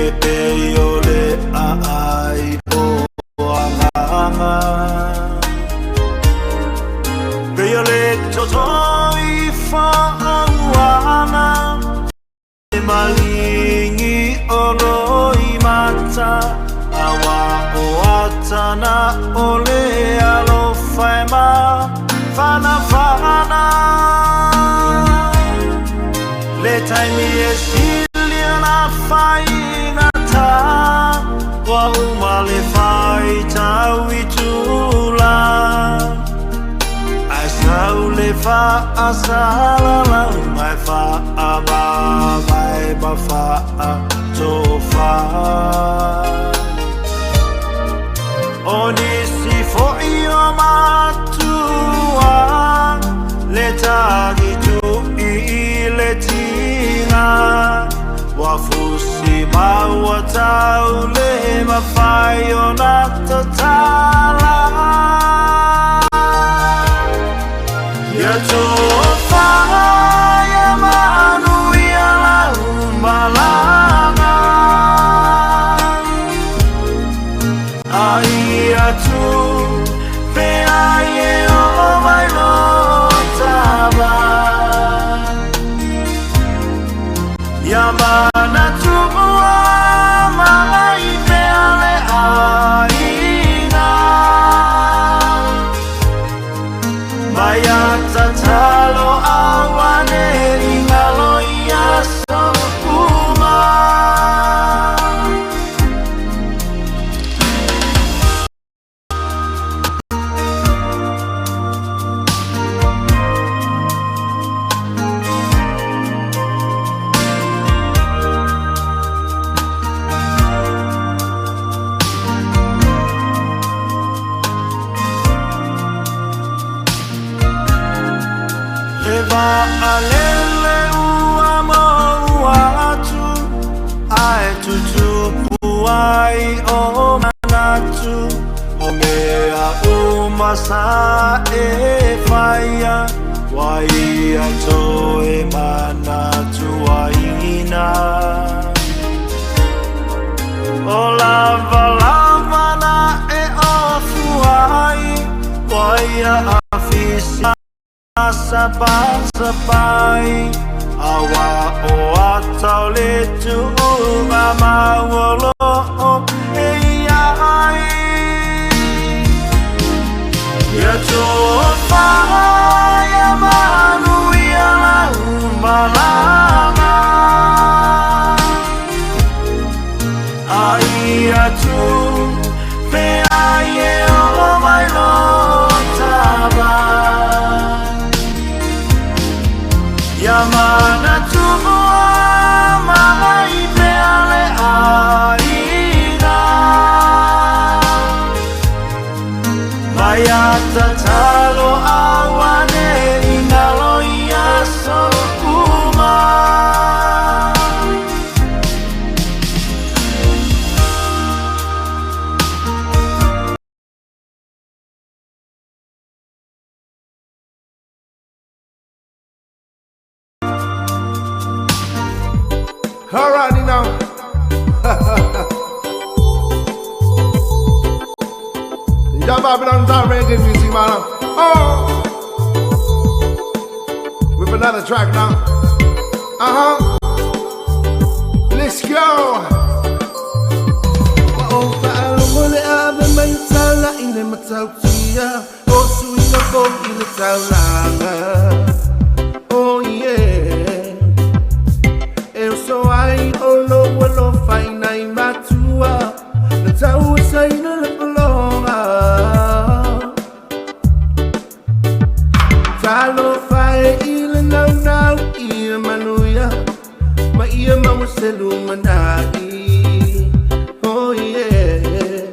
E pei o le aai o Agaga. Pei o le toto i whaauana, E malingi o loimata, Awa o atana o le alofa e mafanafana. Le taimi e sili ona faigata, Ua uma le faitau i tula, Ae sau le faasalalau mai faamavae ma faatofa. O nisi foi o matua, Le tagi tui i le tiga, Ua fusi maua tau le mafai ona tatala. Ia tofa ia manuia lau malaga, Ai atu pe ai e o mai lo tava. Ia manatua mai pea le aiga, Mai a tatalo auane i ngalo ia so uma. Le vaalele ua maua atu, Ae tutupu ai o manatu, O mea uma sa e whaia, Wa ia toe manatuaina. O lava lava na e ofu ai, Wa ia afisi sapasapai, Awa o atau le tuuga mauolo e ia ai. Ia tofa ia manuia lau malaga, Ai atu pe ai e o mai lo tava. Ia manatua mai pea le aiga, Mai a tatalo auane i ngalo ia so uma. Alrighty now. Ya Babylon Town reggae music, man. Oh, with another track now. Let's go. Wa o whaalogo le ave mai tala i le matautia O suiga fou i le taulaga. Oh yeah. E oso ai o lo alofa i nai matua Na tau e saina le paloga Talofa e i le naunau i e manuia Ma ia maua se lumanai. Oh yeah.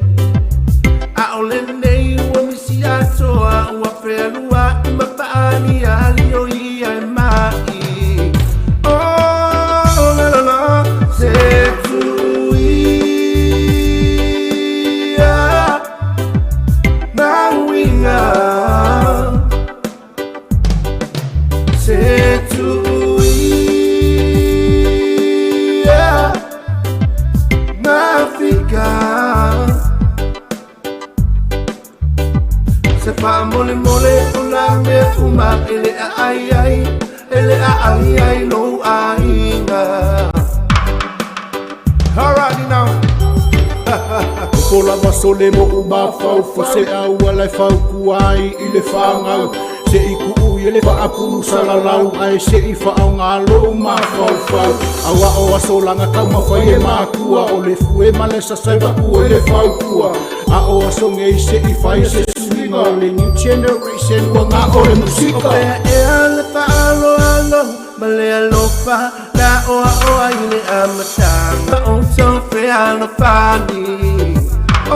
A o lenei ua misi atoa Ua fealua i mapaani ali o ia e mai. Oh la la la. Se tuia Mauiga Se tuia party now. Ko lava sole mo u mafaufau Se au ala e faukua ai i le fagau Se i kuʻu ia le faapulu salalau Ae se i faaaogā mafaufau Auā o aso laga taumafai e makua O le fue ma le sasa e vaku ai le faupua A o aso nei se i fai se suiga O le new generation ua ga'o le musika O pea ea le faaaloalo ma le alofa Na oaoa i le amataga O tou fealofani. Oh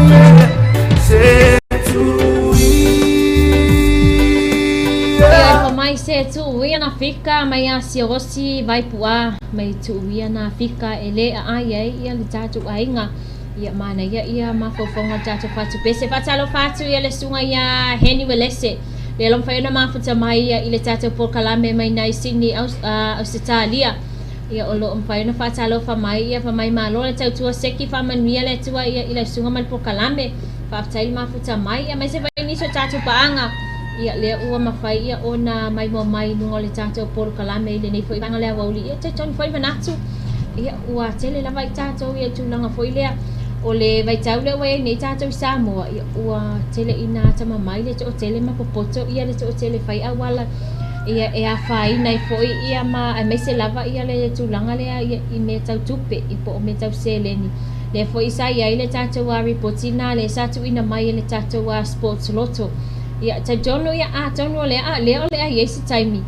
yeah. Se Ia e mai se tuuia na fika mai a siaosi vai pua mai tuuia na fika e le a ai ai ia le tatou aiga ia mana ia ia mafaufauga tatou fatu pese faatalofa atu ia le susuga ia Heni Welese le lo mafai ona mafuta mai ia i le tatou polokalame mai nai Sydney Ausetalia ia o loo mafai ona faatalofa mai ia fa mai malo le tautua seki faamanuia le Atua ia i le susuga ma le polokalame faafetai le mafuta mai ia mai se fai nisi o tatou paaga ia lea ua mafai ia ona maimoa mai i luga o le tatou polokalame i lenei foi vaega le aoauli ia talitonu foi manatu ia ua tele lava i tatou ia tulaga foi lea o le vaitau lea ua iai nei tatou i Samoa ia ua tele ina atamamai le toatele ma popoto ia le toatele fai auala ia e afaina ai foi ia ma aemaise lava ia le tulaga lea ia i mea tau tupe i po o mea tau seleni lea foi sa iai le tatou ripoti na lea sa tuuina mai e le tatou Sports Lotto ia talitonu ia atonu o lea lea o le a iai se taimi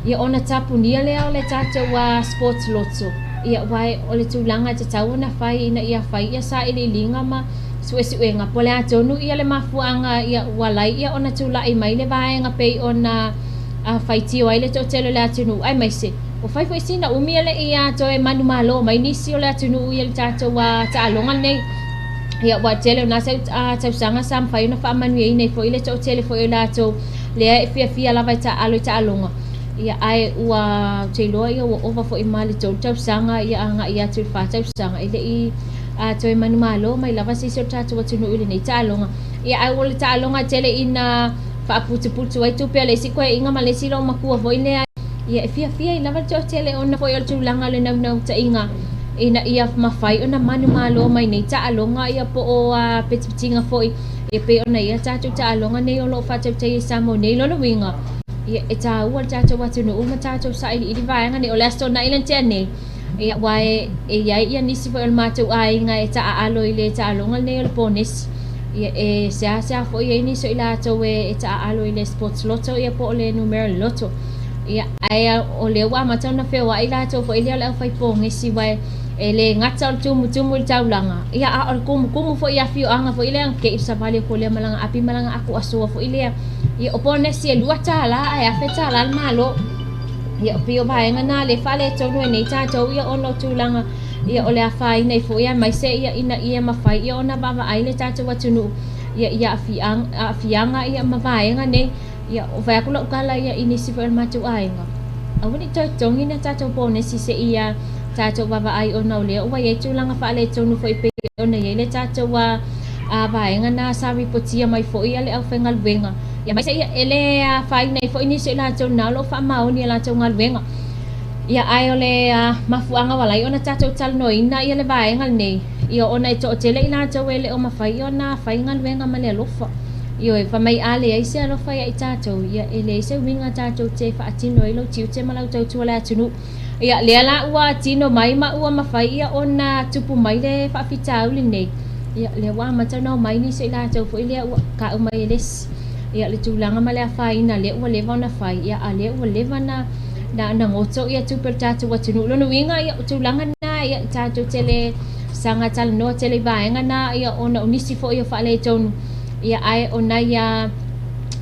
ia ona tapunia lea o le tatou Sports Lotto ia aua o le tulaga e tatau ona fai ina ia fai ia sailiiliga ma suesuega po o le a tonu ia le mafuaaga ia ua ala ai ia ona tulai mai le vaega pei ona faitio ai le toatele o le atunuu aemaise ua fai foi sina umi e le i toe manumalo mai nisi o le atunuu ia le tatou taaloga lenei ia ua tele o na tausaga sa mafai ona faamanuiaina ai foi le toatele foi o latou lea e fiafia lava e taaalo i taaloga ia ae ua ou te iloa ia ua ova foi ma le 3 tausaga ia agai atu i le 4 tausaga e le i toe manumalo mai lava se isi o le tatou atunuu i lenei taaloga ia ae o le taaloga tele ina faaputuputu ai tupe a le isi koeaiga ma le isi loomatua foi lea ia e fiafia ai lava le toatele ona foi o le tulaga o le naunautaiga ina ia mafai ona manumalo mai nei taaloga ia po o petipetiga foi e pei ona ia tatou taaloga nei o loo faatautaia i Samoa nei lona uiga ia e taua le tatou atunuu ma tatou sailiili vaega nei o le Aso Toonai le tea nei ia aua e iai ia nisi foi o le matou aiga e taaalo i le taaloga lenei o le ponesi ia e seasea foi ai nisi o i latou e taaalo i le Sports Lotto ia po o le numera lotto ia ae o lea ua amata ona feoai latou foi lea o le aufai pogesi aua e le gata o le tumutumu i le taulaga ia a o le kumukumu foi i afioaga foi lea te i savali atu lea malaga api malaga aku asoa foi lea ia o ponesi e $2 ae $1,000 le malo ia o pei o vaega na le faaletonu ai nei tatou ia ona o tulaga ia o le afaina ai foi aemaise ia ina ia mafai ia ona vaavaai le tatou atunuu ia i aafiaga ia ma vaega nei ia o fai atu lau tala ia i nisi foi o le matou aiga aua ne i toe totogi ni a tatou ponesi seia tatou vaavaai ona o lea ua iai tulaga faaletonu foi pei ona iai le tatou vaega na sa ripotia mai foi ia le aufaigaluega ia aemaise ia e le afaina ai foi nisi o i latou na o loo faamaoni e latou galuega ia ae o le mafuaaga ua ala ai ona tatou talanoaina ia le vaega lenei ia ona e toatele i latou e le o mafai ona fai galuega ma le alofa ioe fai mai a leai se alofa ia i tatou ia e leai se uiga tatou te faatino ai lou tiute ma lau tautua le atunuu ia lea la ua tino mai ma ua mafai ia ona tupu mai le faafitauli lenei ia lea ua amata ona omai nisi o i latou foi lea ua tau mai e le isi ia le tulaga ma le afaina lea ua leva ona fai ia a lea ua leva na na goto ia tupe o le tatou atunuu lona uiga ia o tulaga na ia tatou te le saga talanoa tele i vaega na ia ona o nisi foi o faaletonu ia ae o nai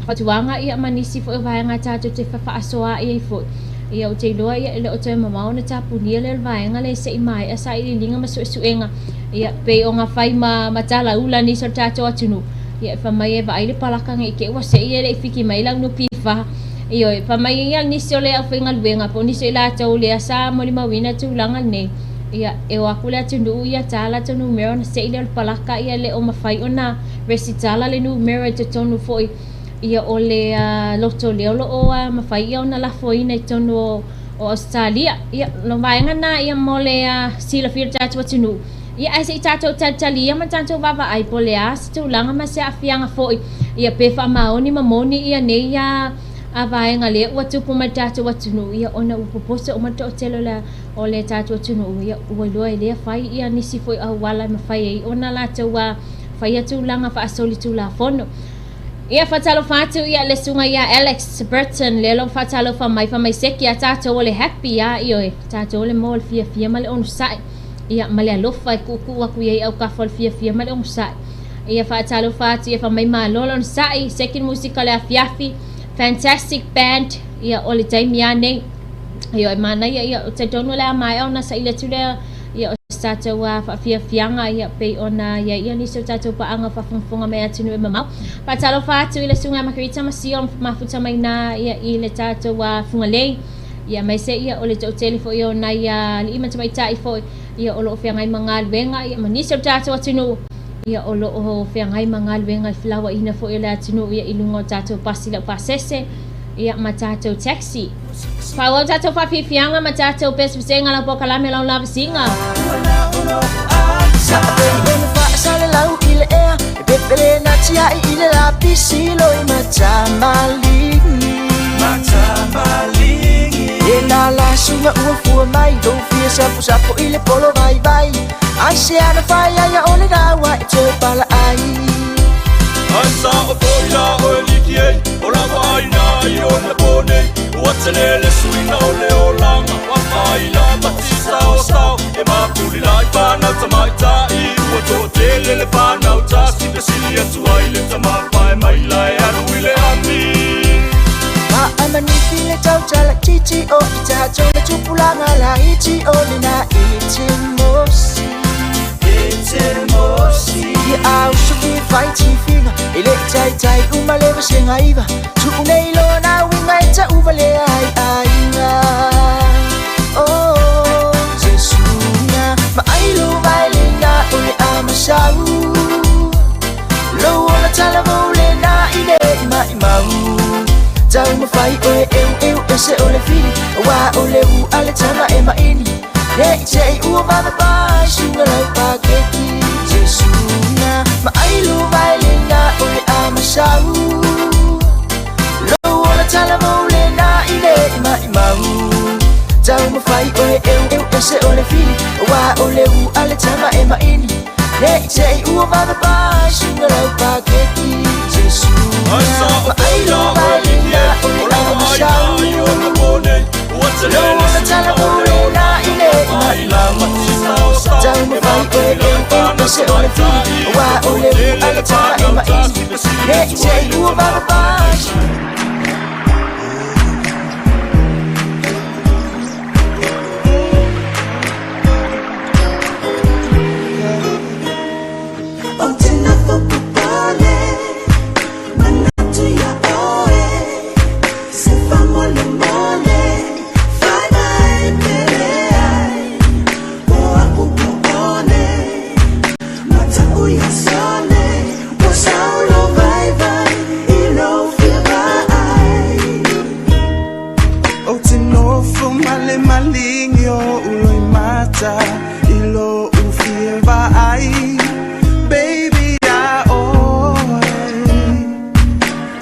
fautuaga ia ma nisi foi o vaega tatou te fefaasoaai ai foi ia ou te iloa ia e le o toe mamao ona tapunia lea o le vaega lea se i maea sailiiliga ma suesuega ia pei ona fai ma talaula nisi o le tatou atunuu ia e fai mai e vaai le palaka nei te i ua sei e le i fiki mai lau NPF ioe fai mai ia nisi o le aufaigaluega po o nisi o i latou lea sa molimauina tulaga lenei ia e o atu le atunuu ia ta latou numera ona sei lea o le palaka ia le o mafai ona resitala le numera i totonu foi ia o le loto lea o loo mafai ia ona lafoina i totonu o o Ausetalia. Ia, o vaega na ia mo le silafia o le tatou atunuu. Ia, ae se i tatou talitalia ma tatou vaavaai po o le a se tulaga ma se aafiaga foi, ia pe faamaoni ma moni ia nei a vaega lea ua tupu mai le tatou atunuu, ia ona ua poposo uma le toatele o le o le tatou atunuu, ia ua iloa e lea fai ia nisi foi auala e mafai ai ona latou faia tulaga faasolitulafono. Ia faatalofa atu ia le susuga ia Alex Burton lea lo faatalofa mai fa mai seki a tatou o le happy a ioe tatou o le mo le fiafia ma le onosai ia ma le alofa e kuukuu aku i ai aukafa o le fiafia ma le onosai. Ia faatalofa atu ia fa mai malo le onosai seki le musika le afiafi fantastic band ia o le taimi a nei. Ioe manaia ia talitonu o le a maea ona saili atu lea ia o se tatou faafiafiaga ia pei ona i ai ia nisi o tatou paaga faafogafoga mai atunuu e mamao. Faatalofa atu i le susuga ia Margarita Masio mafuta mai na ia i le tatou Fugalei ia aemaise ia o le toatele foi o nai alii ma tamaitai foi ia o lo o feagai ma galuega ia ma nisi o le tatou atunuu ia o lo o feagai ma galuega i felauaiga foi o le atunuu ia i luga o tatou pasi laupasese ia ma tatou taxi. Faaauau tatou faafiafiaga ma tatou pesepesega lau polokalame lau lavasiga. Faasalalau i le ea e pepele na tiai i le lapisi loi matamaligi E na la sunga ua fua mai lou fia saposapo i le polo vaivai Ai se ana fai ai o le rawa e te pala ai Ai sa o foi la o liki ei O la vaina i o le pone Ua tele le suiga o le olaga Ua fai la matisa o sao E mapuli la i whanau tamaitai Ua toatele le whanau tasi Fesili atu ai le tamapae mai la e alu i le ami Maamaniti le tautala titi o i tatou le tupulaga laiti o lena i te mosi Ia auso ki fai tifiga E le taitai uma le vasenga iva Tuu nei lona uiga e tauva le ai aiga Oh Jesuga Ma ai lo vai le na o le amasau Lo ola talavou le na i le i mai mau Tau mawhai o e eu eu e se o le fili Wa o le u a le tama e maini Ne i te i ua vava pai Sunga lau pakeki Jesuga Ma ai lo vai le na o le amasau Lo ola talavou le na i le i mai mau Tau mawhai o e eu eu e se o le fili Wa o le u a le tama e maini Ne i te i ua vava pai Sunga lau pakeki Jesuga Ai sa o Ma ai foi lo la o vai le le liki na ei o le O la amasau vaina i o le pone Ua tele Lo le ola suiga o talavou le le na olaga i le Ua i mai fai la mau matisa o sao Tau E mawhai o e mapuli la eu i eu e whanau se o le fili tamaitai Wa Ua o le u toatele a le le tama e whanau maini tasi Fesili Ne i atu te ai i le ua vava tamapae pai O te nofo popole manatu ia oe se faamolemole faiva e pele ai po aku po one mata'u ia sole ua saulo vaivai i lou fia vaai O te nofo male malingi o uloi mata i lo ufie vaai Baby a oe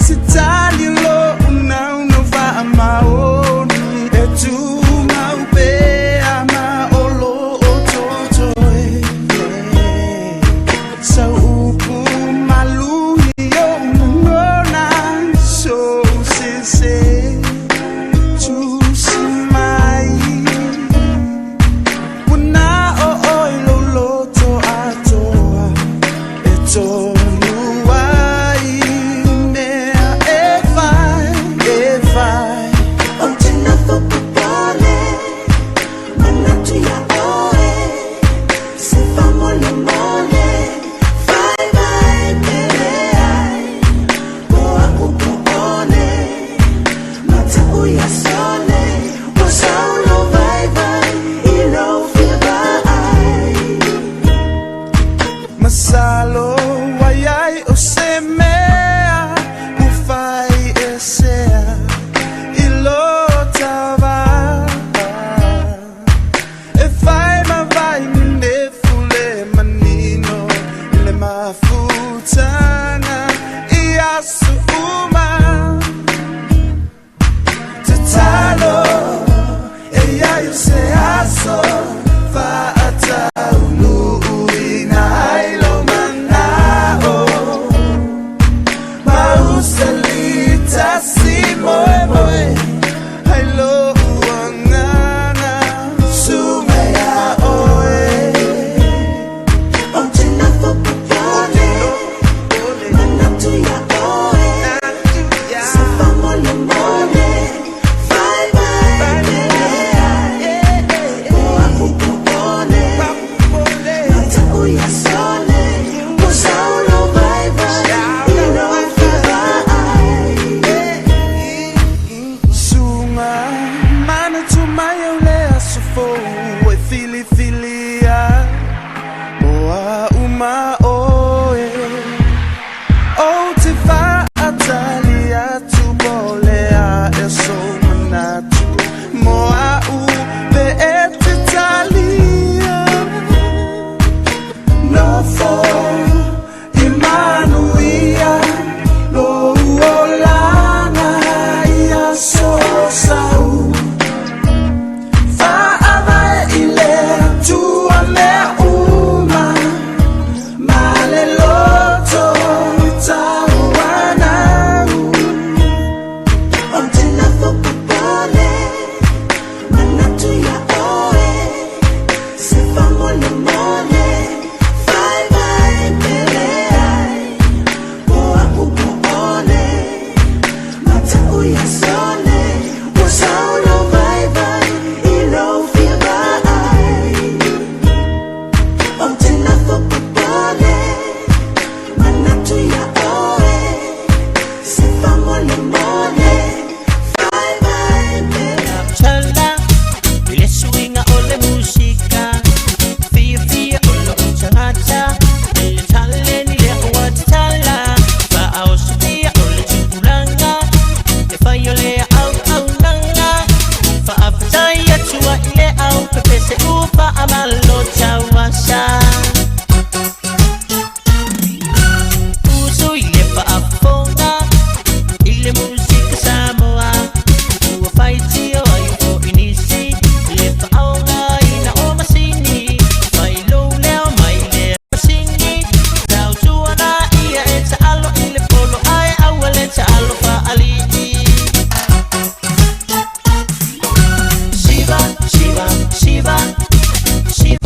Se tali lo unau no wha maoni E tu mau pe a ma o lo o toto e Sa upu maluhi o unangona So se se tu si mai Ua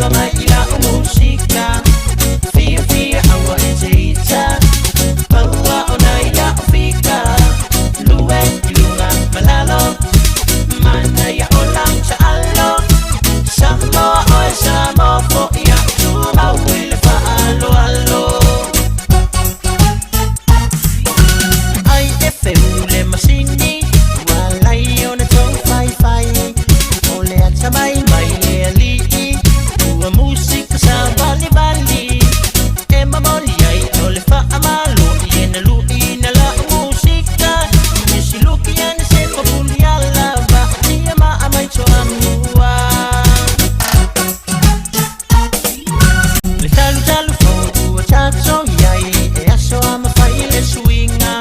Siva mai ila o musika Fia fia aua e te ita Paua o na ia o fika Lue ilunga malalo Mana ia o lau taalo Samoa oe Samoa fo ia tumau i le faaloalo Ai e feu le masini Ua lai ona tau fai fai O le ata mai mai le alii Ua musika sa vali vali E mamoli ai o le faamalo I e na lui na la musika I si luki ane se papuli ala Vaatia maa mai toa mua Le talu talu fou ua tatou iai E aso a mafai le suiga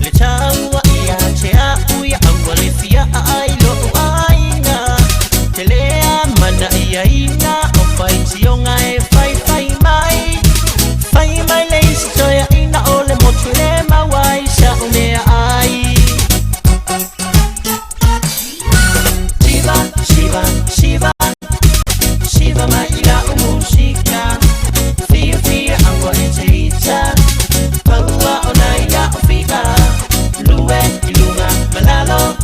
Le taua ia te au ia aua le fia ai lou aiga Te lea mana ia ina O faitioga e faifai mai Fai mai le isi toeaina O le motu le maua ai sa'u mea ai Siva, siva, siva Siva mai lau musika Fia fia aua e te ita Paua o na ia o fika Lue ilunga malalo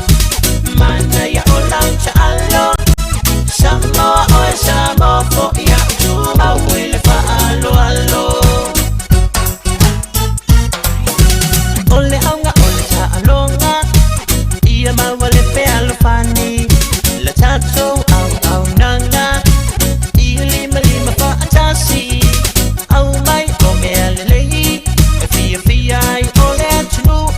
Mana ia o lau taalo Samoa oe Samoa fo ia tumau i le faaloalo O le auga o le taaloga Ia maua le fealofani La tatou auaunaga Ia limalima faatasi Au mai o mea lelei E fiafia ai o le atunuu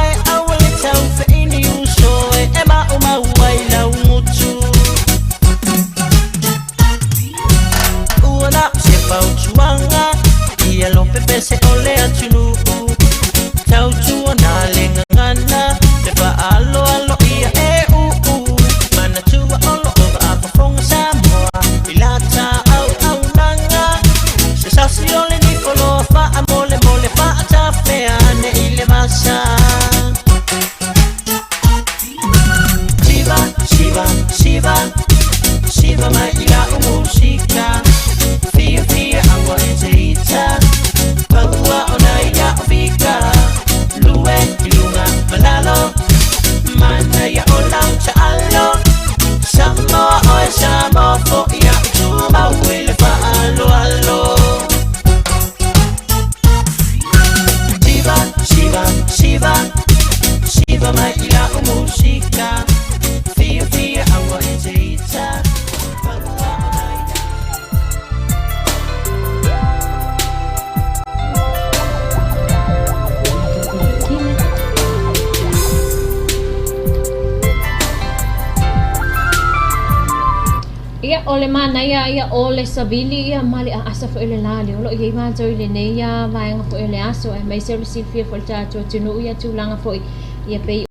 Ae aua le taufeini uso e e maumau ai lau gutu Ua na o se fautuaga Ia lopepese o le atunuu Tautua na le gagana Le faaloalo ia e uu Manatua o loo faafofoga Samoa I lata auaunaga Se sasi o le nifoloa faamolemole faatafea ane i le vasa Siva, siva, siva Siva mai lau musika Fia fia aua e te ita Paua o na ia o fika Lue ilunga malalo Mana ia o lau taalo Samoa oe Samoa fo ia tumau i le faaloalo Siva, siva, siva Siva mai lau musika Fia fia aua e te ita Paua o na ia Ia, o le manaia ia o le savili ia ma le aasa foi o le la le o loo iai matou i lenei ia vaega foi o le aso aemaise o le silafia foi o le tatou atunuu ia tulaga foi ia pei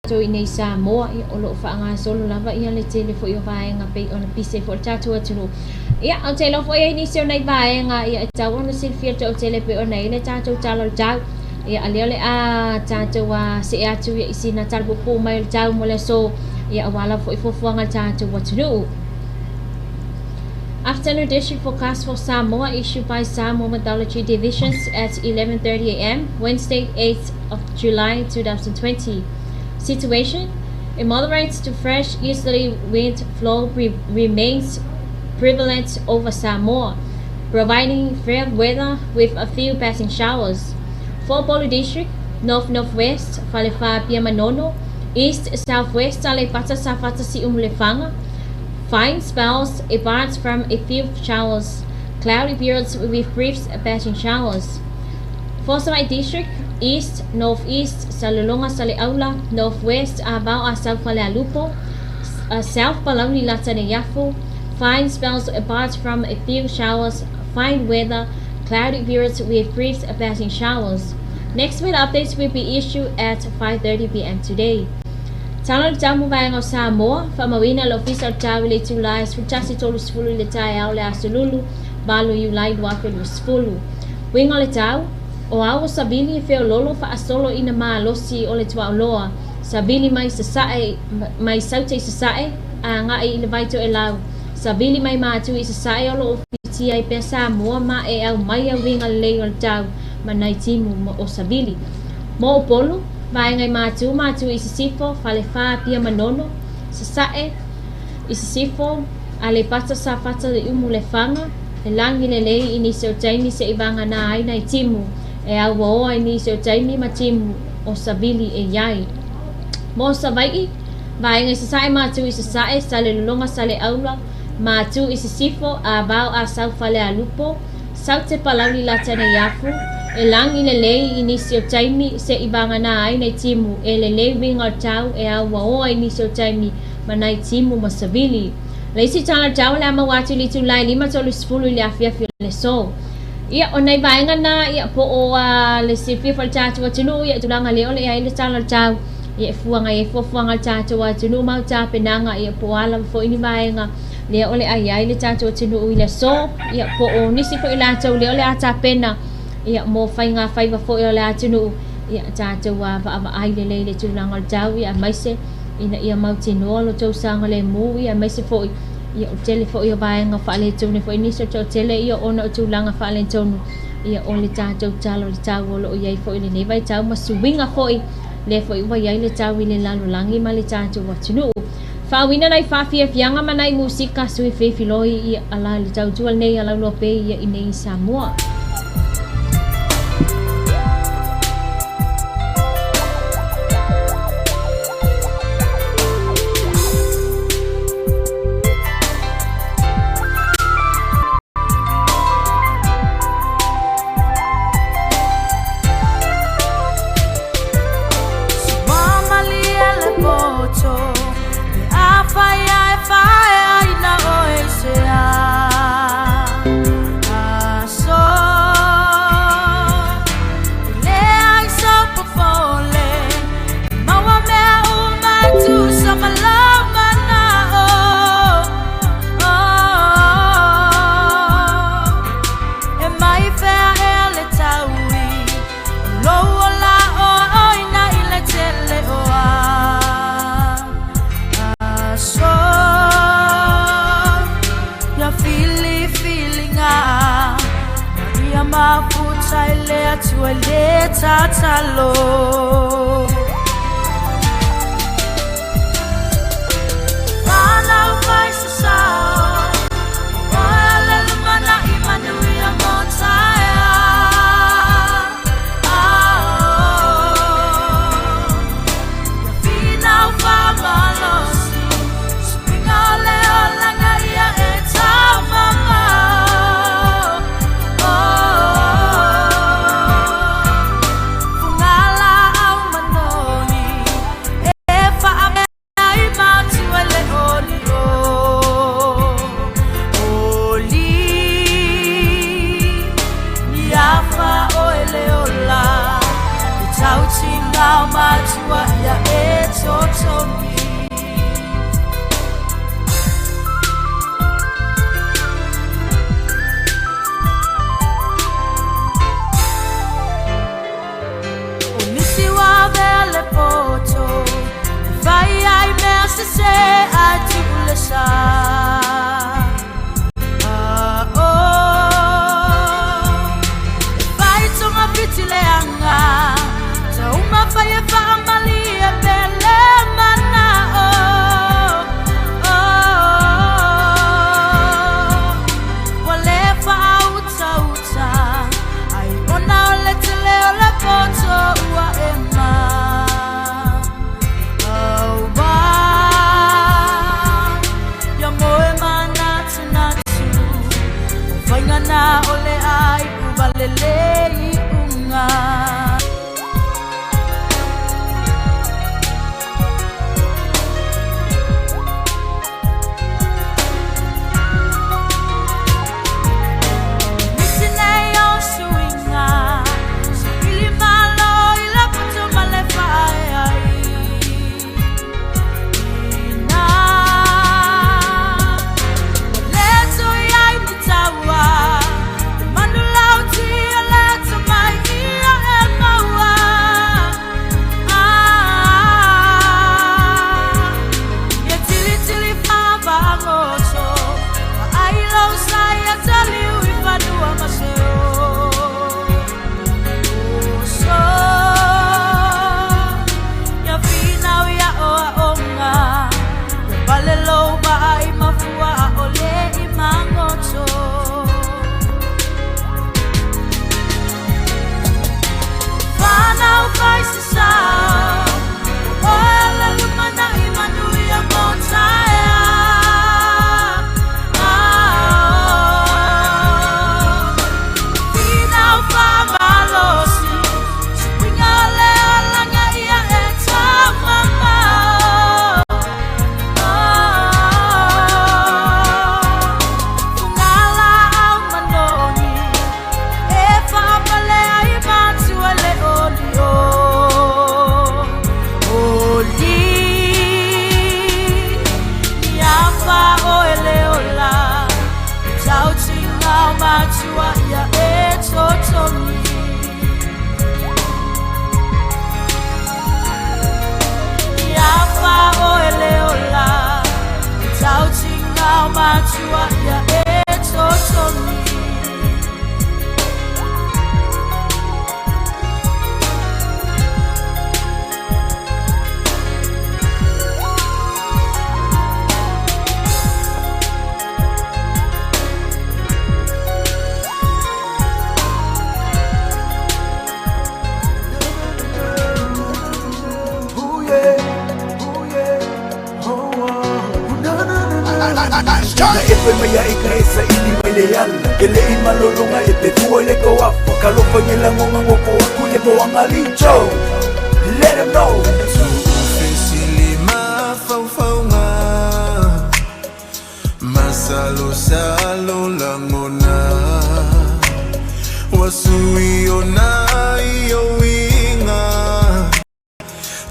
tatou i nei Samoa ia o loo faagasolo lava ia le tele foi o vaega pei ona pise foi le tatou atunuu. Ia ou te iloa foi ai nisi o nai vaega ia e tau ona silafia le toatele pei ona i le tatou tala o le tau. Ia a lea o le a tatou a see atu ia i sina tala puupuu mai o le tau mo le aso ia aua lava foi fuafuaga a le tatou atunuu. Afternoon district forecast for Samoa issued by Samoa Meteorology Divisions at 11:30 a.m. Wednesday, 8th of July 2020. Situation: A moderate to fresh easterly wind flow remains prevalent over Samoa, providing fair weather with a few passing showers. For Upolu District, North Northwest, Falefa Piamanono, East Southwest, Aleipata Safata Si'umulefanga, fine spells apart from a few showers, cloudy periods with brief passing showers. For Savaii District, East, Northeast, Salelologa, Saleaula, Northwest, Avao, Asau, Falealupo, South Palauli, Lataneyafu, fine spells apart from a few showers, fine weather, cloudy periods with brief passing showers. Next weather updates will be issued at 5:30 p.m. today. Tala o le tau mo vaega o Samoa, faamauina le Ofisa o le Tau i le itula e 11:30 i le taeao o le Aso Lulu, 8 Iulai 2020. Uiga o le tau, o ao o savili e feololo faasolo ina malosi o le tuaoloa, savili mai sasae mai saute i sasae, agai i le vai toelau, Savili mai Matu i Sasae o loo fitia ai pea Samoa ma e aumai uiga lelei o le tau ma nai timu o savili. Mo Upolu, vaega i Matu, Matu i Sisifo, Falefa, Apia Manono, Sasae i Sisifo, Aleipata, Safata, Siumu, Lefaga, e lagi lelei i nisi o taimi se'i vagana ai nai timu e auaoa i nisi o taimi ma timu o savili e iai. Mo Savai'i, vaega i Sasae Matu i Sasae, Salelologa Saleaula, Matu i Sisifo, Avao Asau Falealupo, Saute Palauli Latana i Afu, e lagi lelei i nisi o taimi se'i vagana ai nai timu e lelei uiga o le tau e auaoa i nisi o taimi ma nai timu ma savili. Le isi tala tau le a maua atu i le itulā e 5:30 i le afiafi o le aso. Ia, o nai vaega na ia po o le silafia foi e le tatou atunuu ia tulaga lea o le ai le tala o le tau ia e fuaga ai fuafuaga a le tatou atunuu ma au tapenaga ia po o a lava foi ni vaega lea o le a i ai le tatou atunuu i le aso ia po o nisi foi latou lea o le a tapena ia mo faiga faiva foi o le atunuu ia tatou vaavaai lelei le tulaga o le tau ia aemaise ina ia mautinoa lo tou saogalemu ia aemaise foi ia o tele foi o vaega faaletonu foi nisi o toatele ia ona o tulaga faaletonu ia o le tatou tala o le tau o loo i ai foi lenei vaitau ma suiga foi lea foi ua i ai le tau i le lalolagi ma le tatou atunuu. Faauina nai faafiafiaga ma nai musika sui feifiloi ia ala le tautua lenei a Lauloa Pei ia i nei i Samoa. matua ia e totogi. Ia wha o e le ola, tautinga o matua ia e totogi. Na efe mai ai ka e saili mai le ala Ke le i malolonga e pe fua i le kauafa Ka lofa nge langonga ngoko aku le moanga licho. Let 'em know. Fesili mafaufauga Masalosalo lagona Ua sui ona i ouiga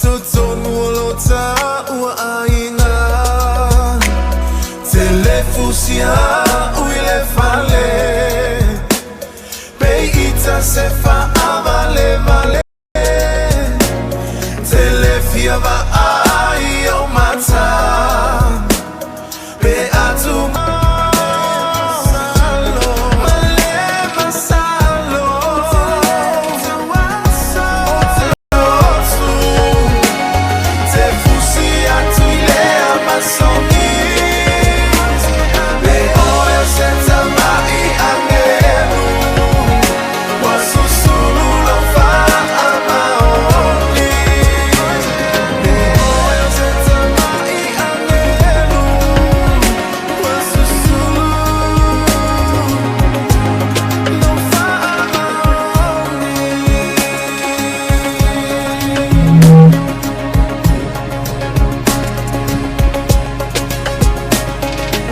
Totonu o lo taua aiga Telefusia ui le fale Peita se faavalevale Telefia vaai o mata Pe atu masalo Male masalo Te fusi atu i lea masogi Pe oe o se tamai angelu Ua susulu lau faamaoni Pe oe o se tamai angelu Ua susulu lau faamaoni.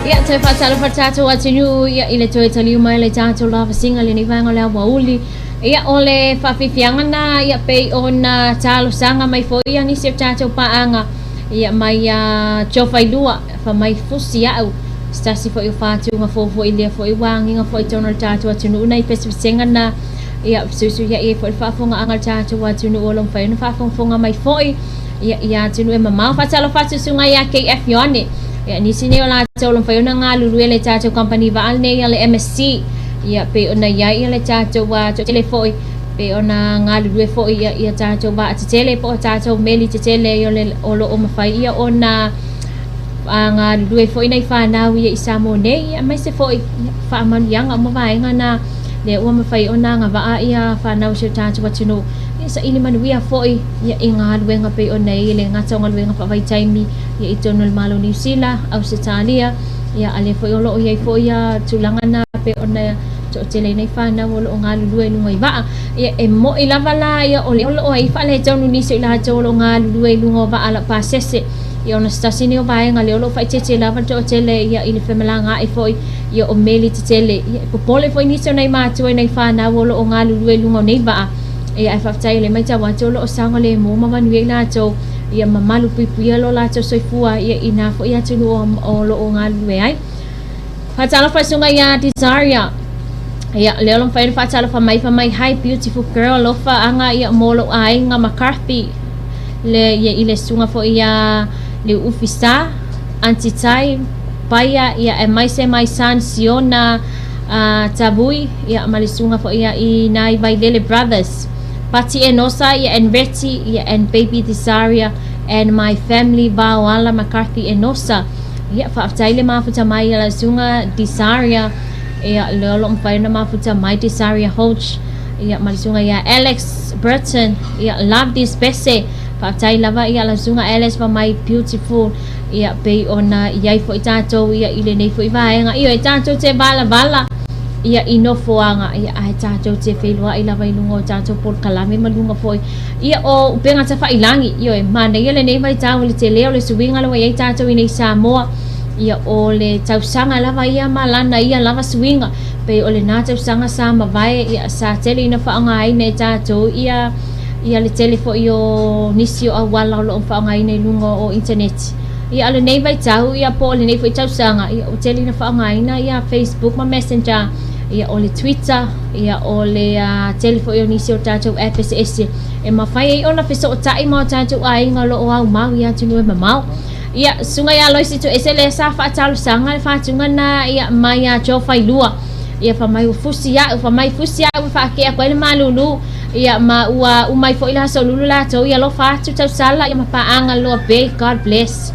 Ia, toe faatalofa tatou atunuu ia i le toe taliu mai le tatou lavasiga lenei vaega o le aoauli. Ia, o le faafiafiaga na ia pei ona talosaga mai foi ia nisi o tatou paaga ia mai ia Jofailua fa mai fusi au se tasi foi o fatuga fou foi lea foi ua agiga foi i totonu o le tatou atunuu nai pesepesega na ia fesuisuiai ai foi le faafofogaaga a le tatou atunuu o lo o mafai ona faafogafoga mai foi ia ia atunuu e mamao. Faatalofa atu susuga ia KF Ioane ia nisi nei o latou o lo o mafai ona galulue le tatou kamupani vaa lenei a le MSC ia pei ona i ai le tatou toatele foi pei ona galulue foi ia ia tatou vaa tetele po o tatou meli tetele o le o lo o mafai ia ona galulue foi nai fanau ia i Samoa nei ia aemaise foi ia faamanuiaga uma vaega na lea ua mafai ona agavaa ia fanau i si o tatou atunuu ia saili manuia foi ia i galuega pei ona i le gata o galuega faavaitaimi ia i totonu o le Malo o Niu Sila, Ausetalia ia a lea foi o lo o i ai foi ia tulaga na pei ona toatele ai nei fanau o lo o galulue i luga i vaa. Ia e mo'i lava la ia o lea o lo o ai faaletonu nisi o i latou o lo o galulue i luga o vaa laupasese ia ona se tasi nei o vaega lea o lo o faaeteete lava le toatele ia i le femalagaai foi ia o meli tetele. Ia e popole foi nisi o nai matua i nai fanau o lo o galulue i luga o nei vaa. Ia ae faafetai o lea e matau atu o lo o saogalemu ma manuia i latou ia ma malupuipuia lo latou soifua ia i nā foi atunuu o lo o galulue ai. Faatalofa i susuga ia Desaria. Ia, lea o lo o mafai ona faatalofa mai fa mai hi beautiful girl alofa aga ia mo lou aiga McCarthy le ia i le susuga foi ia Liuufi Sa, Aunty Tai, Paia ia aemaise my son Siona Tavui ia ma le susuga foi ia i nai Vailele Brothers. Pati Enosa ia and Reti ia and baby Desaria and my family Vaoala McCarthy Enosa. Ia, faafetai le mafuta mai i lau susuga Desaria ia lea o lo o mafai ona mafuta mai Desaria Hodge ia ma le susuga ia Alex Burton ia love this pese faafetai lava ia lau susuga Alex fa mai beautiful ia pei ona i ai foi tatou ia i lenei foi vaega ioe tatou te valavala ia i nofoaga ia ae tatou te feiloai lava i luga o tatou polokalame ma luga foi ia o upega tafailangi ioe manaia lenei vaitau i le tele o le suiga lea ua i ai tatou i nei Samoa ia o le tausaga lava ia ma lana ia lava suiga pei o lena tausaga sa mavae ia sa tele ina faaaogaina e tatou ia ia le tele foi o nisi o auala o lo o faaaogaina i luga o internet. Ia a o lenei vaitau ia po o lenei foi tausaga ia ua tele ina faaaogaina ia Facebook ma Messenger. Ia, o le Twitter, ia, o le tele foi o nisi o tatou app eseese e mafai ai ona fesootai ma o tatou aiga o lo o aumau i atunuu e mamao. Ia, susuga ia Loisi Toese lea sa faatalosaga le faatuga na ia mai ia Joe Failua. Ia fa mai ua fusi a'u, fa mai fusi a'u e faakea atu ai le malulu. Ia ma ua uma ai foi le aso lulu latou ia alofa atu tausala ia ma paaga loa be God bless.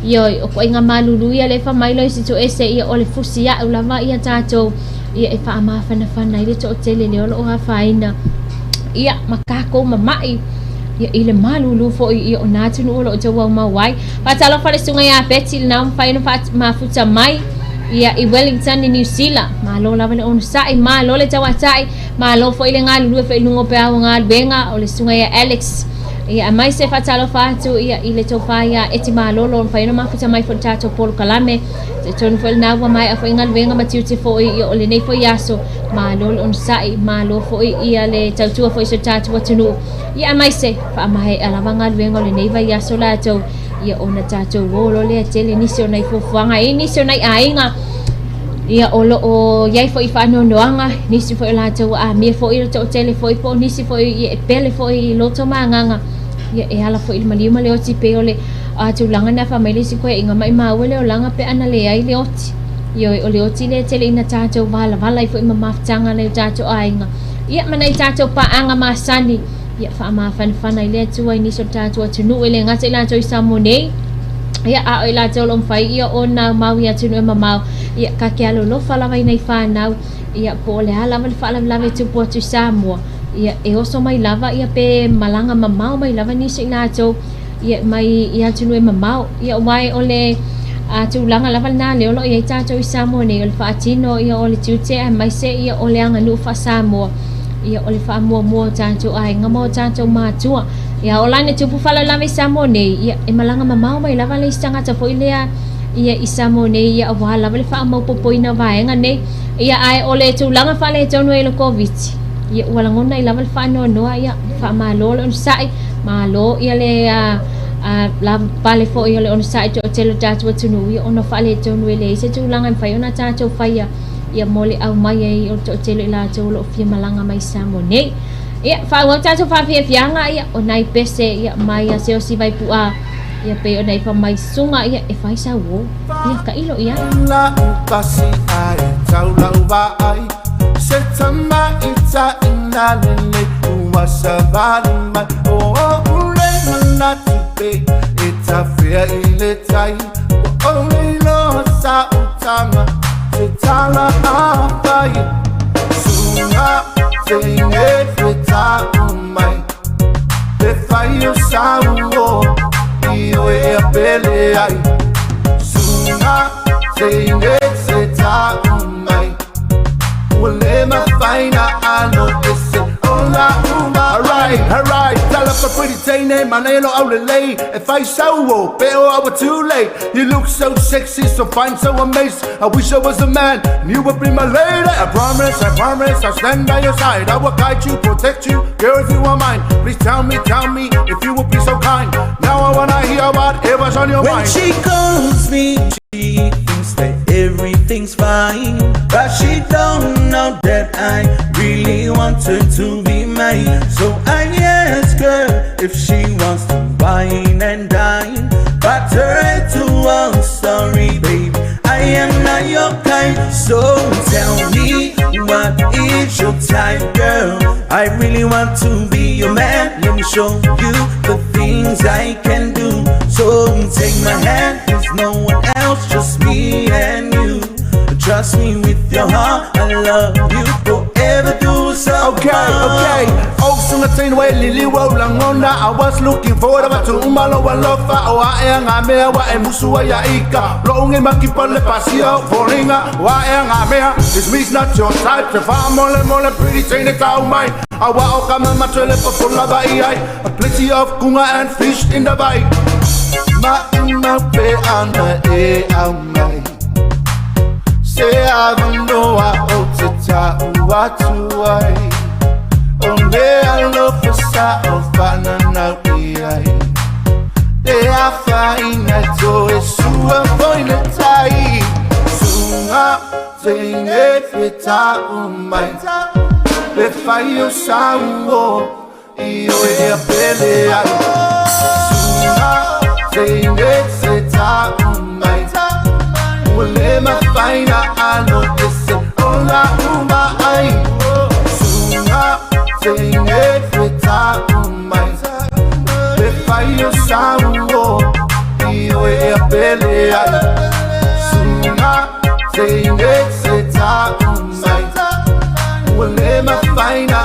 Ioe, o koʻiga malulu ia le fa mai Loisi Toese ia o le fusi a'u lava ia tatou ia e faamafanafana ai le toatele lea o lo o afaina ia ma kākou mama'i ia i le malulu foi ia o nā atunuu o lo o tauaumau ai. Faatalofa le susuga ia Betty lena ua mafai ona faamafuta mai ia i Wellington i New Zealand. Malo lava le onosai, malo le tauatai, malo foi le galulue foi i luga o peau o galuega o le susuga ia Alex. Ia aemaise faatalofa atu ia i le tofa ia Eti Malolo o mafai ona mafuta mai foi i le tatou polokalame. Talitonu foi lena ua maea foi galuega ma tiute foi ia o lenei foi aso. Malo le onosai, malo foi ia le tautua foi i so tatou atunuu. Ia aemaise faamaea lava galuega o lenei vaiaso latou ia ona tatou o loa lea tele nisi o nai fuafuaga e nisi o nai aiga ia o lo o i ai foi faanoanoaga nisi foi o latou ua amia foi le toatele foi po o nisi foi ia e pele foi i loto ma agaga ia e ala foi i le maliu ma le oti pei o le a tulaga na fai mai le isi koeaiga maimau e le olaga pe ana leai le oti. Ioe, o le oti lea e tele ina tatou valavala ai foi ma mafutaga a nai o tatou aiga ia ma nai tatou paaga masani ia faamafanafana i le Atua i nisi o le tatou atunuu e le gata i latou i Samoa nei ia a o i latou o lo o mafai ia ona mau i atunuu e mamao ia ka ke alolofa lava i nai fanau ia po o le a lava le faalavelave e tupu atu i Samoa ia e oso mai lava ia pe malaga mamao mai lava nisi o i latou ia mai i atunuu e mamao ia aua o le a tulaga lava lena lea o lo o i ai tatou i Samoa nei o le faatino ia o le tiute aemaise ia o le aganuu faa-Samoa ia o le faamuamua o tatou aiga ma o tatou matua ia o la ina tupu faalavelave i Samoa nei ia e malaga mamao mai lava le isi tagata foi lea ia i Samoa nei ia aua lava le faamaopopoina o vaega nei ia ae o le tulaga faaletonu ai o le Koviti ia ua lagona ai lava le faanoanoa ia faamalo le onosai malo ia le lavapapale foi o le onosai toatele o le tatou atunuu ia ona faaletonu e leai se tulaga e mafai ona tatou faia ia mo le aumai ai o le toatele o i latou o lo o fia malaga mai i Samoa nei. Ia, faaauau tatou faafiafiaga ia o nai pese ia mai a Siaosi Vaipu'a ia pei ona i fa mai susuga ia e fai sau o ia tailo i ai. Lau pasi ai tau lau vaai Se tamaitai na lelei ua savali mai O oʻu le manatu pe e tafea i le tai Ua ʻole loa sa utaga se tala a fai Suga teine fe ta'u mai Pe fai o sau o i oe e pele ai Suga teine se ta'u mai Ua le mafai na alo ese o la'u Alright, alright, tell up a pretty teine, manelo au lelei E fai sau o, pe o aua too late You look so sexy, so fine, so amazing I wish I was a man, and you would be my lady I promise, I promise, I'll stand by your side I will guide you, protect you, girl if you are mine Please tell me, tell me, if you would be so kind Now I wanna hear whatever's on your When mind she calls me, she thinks that everything's fine. But she don't know that I really want her to be mine. So I ask her if she wants to wine and dine. But her to I'm sorry, baby, I am not your kind. So tell me, what is your type, girl? I really want to be your man. Let me show you the things I can do. So take my hand, there's no one else, just me and you. Trust me with your heart, I love you forever. Do so. Okay, okay. Oh, sunga tain we lili wa ulangona. I was looking for a to umalo wa lofa. O a e nga mea wa e musu wa ya ika. Lo unge makipa le pasio foringa. Wa e nga mea. This me's not your type. Te fa mole mole pretty tain e tau mai. A wa o kama matwele papola ba i ai. A plenty of kunga and fish in the bay. Ma uma pe ana e au mai. Se avanoa o te ta'u atu ai O le alofa sa o whananau i ai Te awhaina to e sua foi le tai Sunga Teine feta umai Le fai o sau I o e a pele ai Sunga Teine feta umai Ua le mafaina alo ese o la uma ai Sunga Teine feta umai Le fai o sau I o e a pele ai Sunga Teine feta umai Ua le mafaina.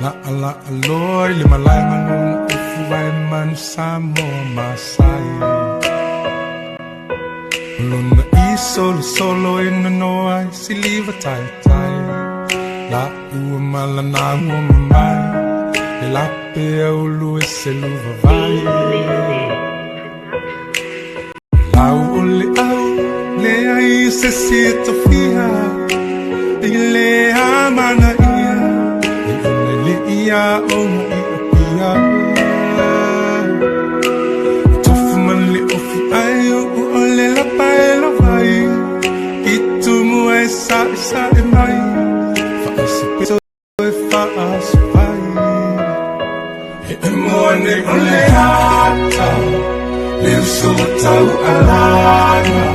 La ala aloi le malae maluna ufu vai manu Samoa masai. Lona i solo solo e nonoa ai siliva tai tai. La ua malana ua mamai le lape aulu e se luva vai. Lau o le au le ai se si e tofia i le amana ia e une le ia o i a pia. Le uso o taualaga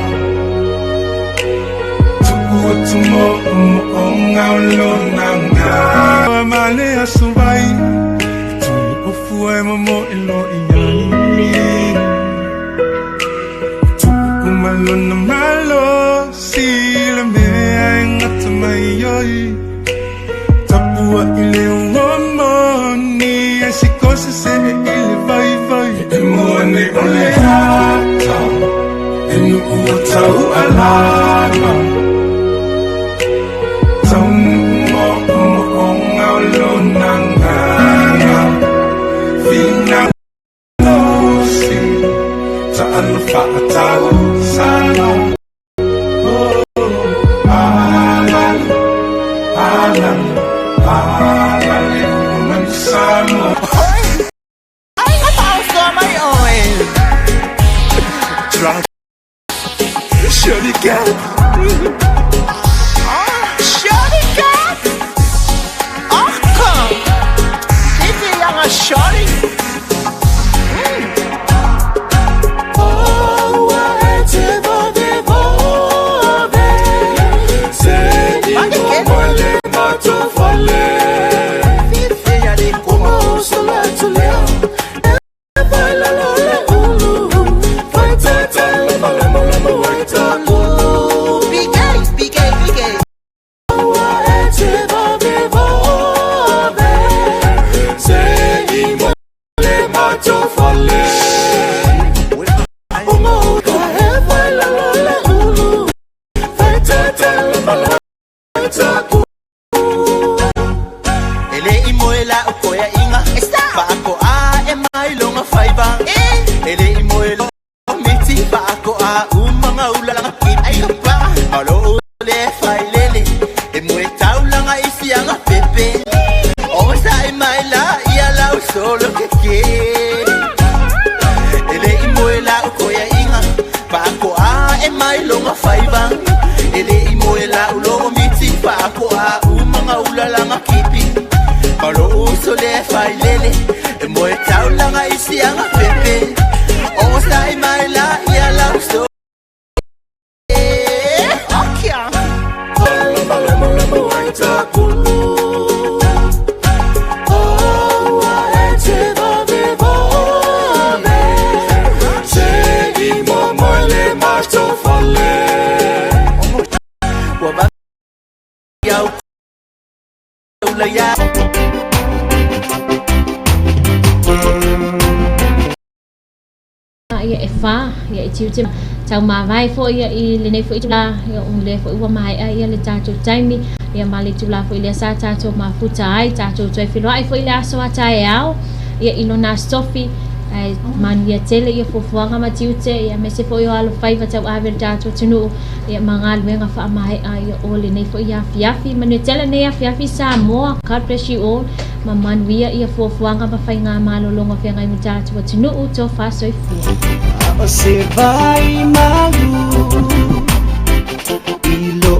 Tu'u atu mo'omo'oga o lona gaga Ma le aso vai Tuli'ofu ai momo'e lo'i ai Tu'u uma lona malosi Le mea e gata mai ai Tapua'i le uomoni Ai se se'e i le vaivai E moa nei o le ata E nu'u o tau'alaga Taunu'u mo'omo'oga o lona gaga Finau losi Ta'alo fa'atausala Oh, alala, alala, alala Samo. Ai ka pausa mai oe. Drop. Shorty cat. Shorty cat. Ach komm. Bitte jonge Shorty. Oh, te vave vave Se i mo le matofale Uma o sola tulea E vai la lo le ulu Vai te te le male male mo wai ta ulu BK, BK, BK. Ua e te vave vave Se i mo le matofale Uma o ka e vai la lo le ulu Vai te te le male wai ta ulu E le i moe la o koea inga. Paako a e mai longa faiva. E le i moe lo miti. Paako a umanga ulalanga ki ai ka pa. Malo o le fai lele. E moe taulanga i sianga pepe. O sa e mai la ia lau solo ke ke. E le i moe la o koea inga. Paako a e mai longa faiva. E le i moe la o lo miti. Paako a umanga ulalanga kipi. Malo uso le fai lele. E moe taulanga i sianga pepe. O sa e mai la ia lau solo. Okia. Lama lama lama wai ta ulu Oh, e te vave vave Se i mo mo le matofale Ua va iau ula ia. Ia e whā, ia i tiute tau mavae foi ia i lenei foi itulā, ia o lea foi ua mae'a ia le tatou taimi, ia ma le itulā foi lea sa tatou mafuta ai, tatou toe feloa'i foi i le aso a taeao, ia i lona asofi, ae manuia tele ia fuafuaga ma tiute, ia aemaise foi o alofaiva tauave le tatou atunuu, ia ma galuega faamae'a ia o lenei foi afiafi. Manuia tele lenei afiafi Samoa. God bless you all. Ma manuia ia fuafuaga ma faigā malologa o feagai ma tatou atunuu. Tofa soifua. O se vai malu I lo